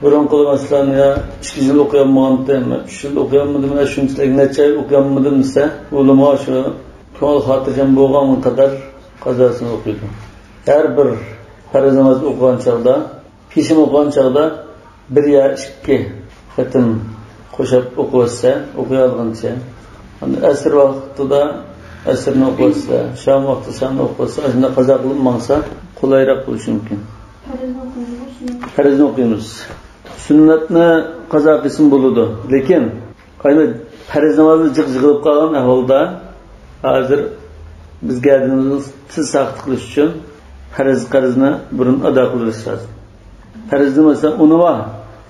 بۇرۇنقىدا، مەسىلەن، يا ئىككى يىل ئوقۇيالمىغانتىم، يا ئۈچ يىل ئوقۇيالمىدىم، يا شۇنچىلىك نەچچە ئاي ئوقۇيالمىدىم دېسە، ئۇلىمۇ شۇ كۆڭلى خاتىرجەم بولغان قەدەر قازاسىنى ئوقۇيدۇ. ھەر بىر پەرز ناماز ئوقۇغان چاغدا، پېشىن ئوقۇغان چاغدا بىر يا ئىككى قېتىم قوشۇپ ئوقۇۋەتسە، ئوقۇيالىغىنىچە. ئەمدى ئەسىر ۋاقتىدا ئەسىرنى ئوقۇۋەتسە، شام ۋاقتىدا شامنى ئوقۇۋەتسە، ئاشۇنداق قازا قىلىپ ماڭسا، قولايراق بولۇشى مۇمكىن. پەرزنى ئوقۇيمىز. پەرزنى ئوقۇيمىز. سۈننەتنى قازا قىلسىمۇ بولىدۇ. لېكىن، ئەمدى پەرز نامازنى جىق يىغىلىپ قالغان ئەھۋالدا، ھازىر بىز گەدىنىمىزنى تېز ساقىت قىلىش ئۈچۈن پەرز قەرزنى بۇرۇن ئادا قىلىۋېلىش لازىم. پەرزنى، مەسىلەن، ئۇنى بار،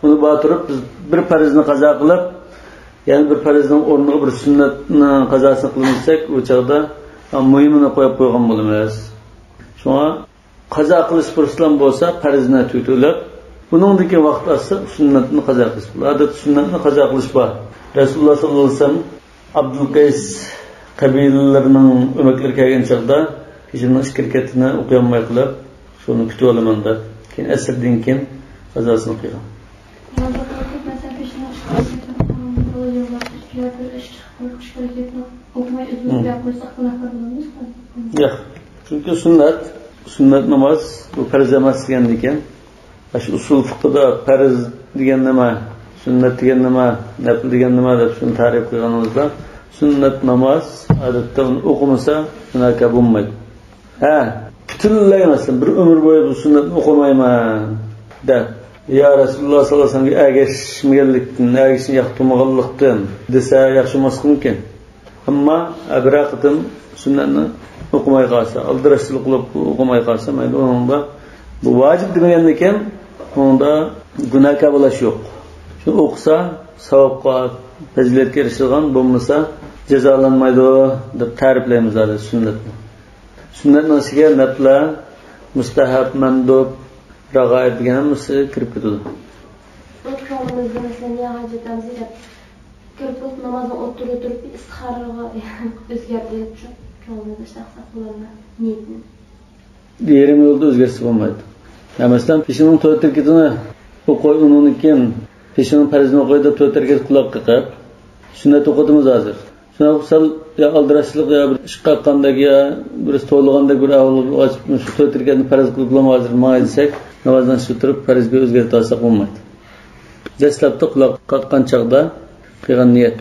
ئۇنى بار تۇرۇپ، بىز بىر پەرزنى قازا قىلىپ، يەنە بىر پەرزنىڭ ئورنىغا بىر سۈننەتنىڭ قازاسىنى قىلىمىز دېسەك، ئۇ چاغدا مۇھىمىنى قويۇپ قويغان بولىمىز. شۇڭا قازا قىلىش پۇرسىتىلا بولسا، پەرزنى تۈگىتىۋېلىپ، ئۇنىڭدىن كېيىن ۋاقىت ئاچسا، سۈننەتنى قازا قىلىش بولىدۇ. ئادەتتە سۈننەتنى قازا قىلىش بار. رەسۇلۇللاھ ساللاللاھۇ ئەلەيھى ۋەسەللەم ئابدۇلقەيس قەبىلىلىرىنىڭ ئۆمەكلىرى كەلگەن چاغدا، پېشىننىڭ ئىككى رەكەتىنى ئوقۇيالماي قېلىپ، شۇنى كۈتۈۋالىمەن دەپ، كېيىن ئەسىردىن كېيىن قازاسىنى قىلغان. نامازدا قىلىپ، مەسىلەن، پېشىننىڭ ئىككى رەكەتنى ئوقۇغان بولۇپ، يوللار ئۈچ يا بىر ئىككى رەكەتنى ئوقۇماي ئۈزۈپ، مم، قويۇپ قويساق، گۇناھكار بولىمىزمۇ؟ ياق. چۈنكى سۈننەت، سۈننەت ناماز، بۇ پەرز ئەمەس دېگەندىكىن، ئاشۇ ئۇسۇل فىقھىدا پەرز دېگەن نېمە، سۈننەت دېگەن نېمە، نەپل دېگەن نېمە دەپ شۇنى تەرىپ قىلغىنىمىزدا، سۈننەت ناماز، ئادەتتە ئۇنى ئوقۇمىسا، گۇناھكار بولمايدۇ. ھە، پۈتۈنلەي، مەسىلەن، بىر ئۆمۈر بويى بۇ سۈننەتنى ئوقۇمايمەن دەپ، يا رەسۇلۇللاھ ساللاللاھۇ ئەلەيھى ۋەسەللەمگە ئەگەشمىگەنلىكتىن، ئەگىشىشنى ياقتۇرمىغانلىقتىن دېسە، ياخشى بولماسلىقى مۇمكىن. ئەمما بىرەر قېتىم سۈننەتنى ئوقۇماي قالسا، ئالدىراشچىلىق قىلىپ ئوقۇماي قالسا، مەيلى، ئۇنىڭدا بۇ ۋاجىپ دېمىگەندىكىن، ئۇنىڭدا گۇناھكار بولۇش يوق. شۇ ئوقۇسا، ساۋابقا، پەزىلەتكە ئېرىشىدىغان، بولمىسا جازالانمايدۇ دەپ تەرىپلەيمىز ھازىر سۈننەتنى. سۈننەتنىڭ ئىچىگە نەپلە، مۇستەھەب، مەندۇب، رەغائىب دېگەن ھەممىسى كىرىپ كېتىدۇ. بۇ كۆڭلىمىزدە، مەسىلەن، يا ھاجەت نامىزى دەپ كىرىپ بولۇپ، نامازنىڭ ئوتتۇرىدا تۇرۇپ، ئىستىخارەگە ئۆزگەردى دەپ شۇ كۆڭلىمىزدە ئىشتىن قىلساق بولامدۇ نىيىتىنى؟ يېرىم يولدا ئۆزگەرتسە بولمايدۇ. يا، مەسىلەن، پېشىننىڭ تۆت رەكىتىنى ئوقۇي، ئۇنىڭدىن كېيىن پېشىننىڭ پەرزىنى ئوقۇي دەپ تۆت رەكەت قۇلاق قېقىپ، سۈننەت ئوقۇدىمىز ھازىر. شۇنداق سەل يا ئالدىراشچىلىق، يا بىر ئىشقا قاتقاندەك، يا بىرسى توۋلىغاندەك بىر ئەھۋال ئاچىپ، شۇ تۆت رەكەتنى پەرز قىلىپلا ھازىر ماڭاي دېسەك، نامازدىن چىقىپ تۇرۇپ پەرزگە ئۆزگەرتىۋالساق بولمايدۇ. دەسلەپتە قۇلاق قاتقان چاغدا قىلغان نىيەت.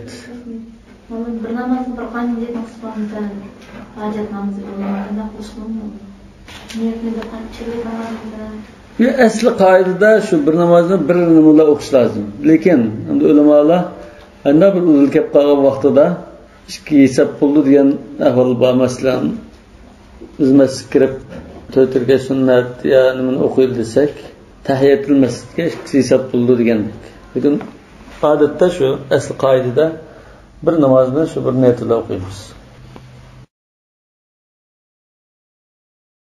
مانا بىر نامازنى بىر قانچە نىيەتنى قىلسا بولامدۇ؟ ھاجەت نامىزى بولمىغان قانداق قىلىش بولمايدۇ؟ نىيەتنى بىر قانچە ئىككى رەكەت نامازدا. يا، ئەسلى قائىدىدە شۇ بىر نامازنى بىر نېمىلا ئوقۇش لازىم. لېكىن ئەمدى ئۆلىمالار ئەندە بىر ئۇدۇل كەپ قالغان ۋاقتىدا ئىككى ھېساب بولىدۇ دېگەن ئەھۋال بار. مەسىلەن، بىز مەسچىتكە كىرىپ، تۆت رەكەت سۈننەت يا نېمىنى ئوقۇيلى دېسەك، تەھىيەتۇل مەسچىتكە ئىككى ھېساب بولىدۇ دېگەندەك. لېكىن ئادەتتە شۇ ئەسلى قائىدىدە بىر نامازنى شۇ بىر نىيەت بىلەن ئوقۇيمىز.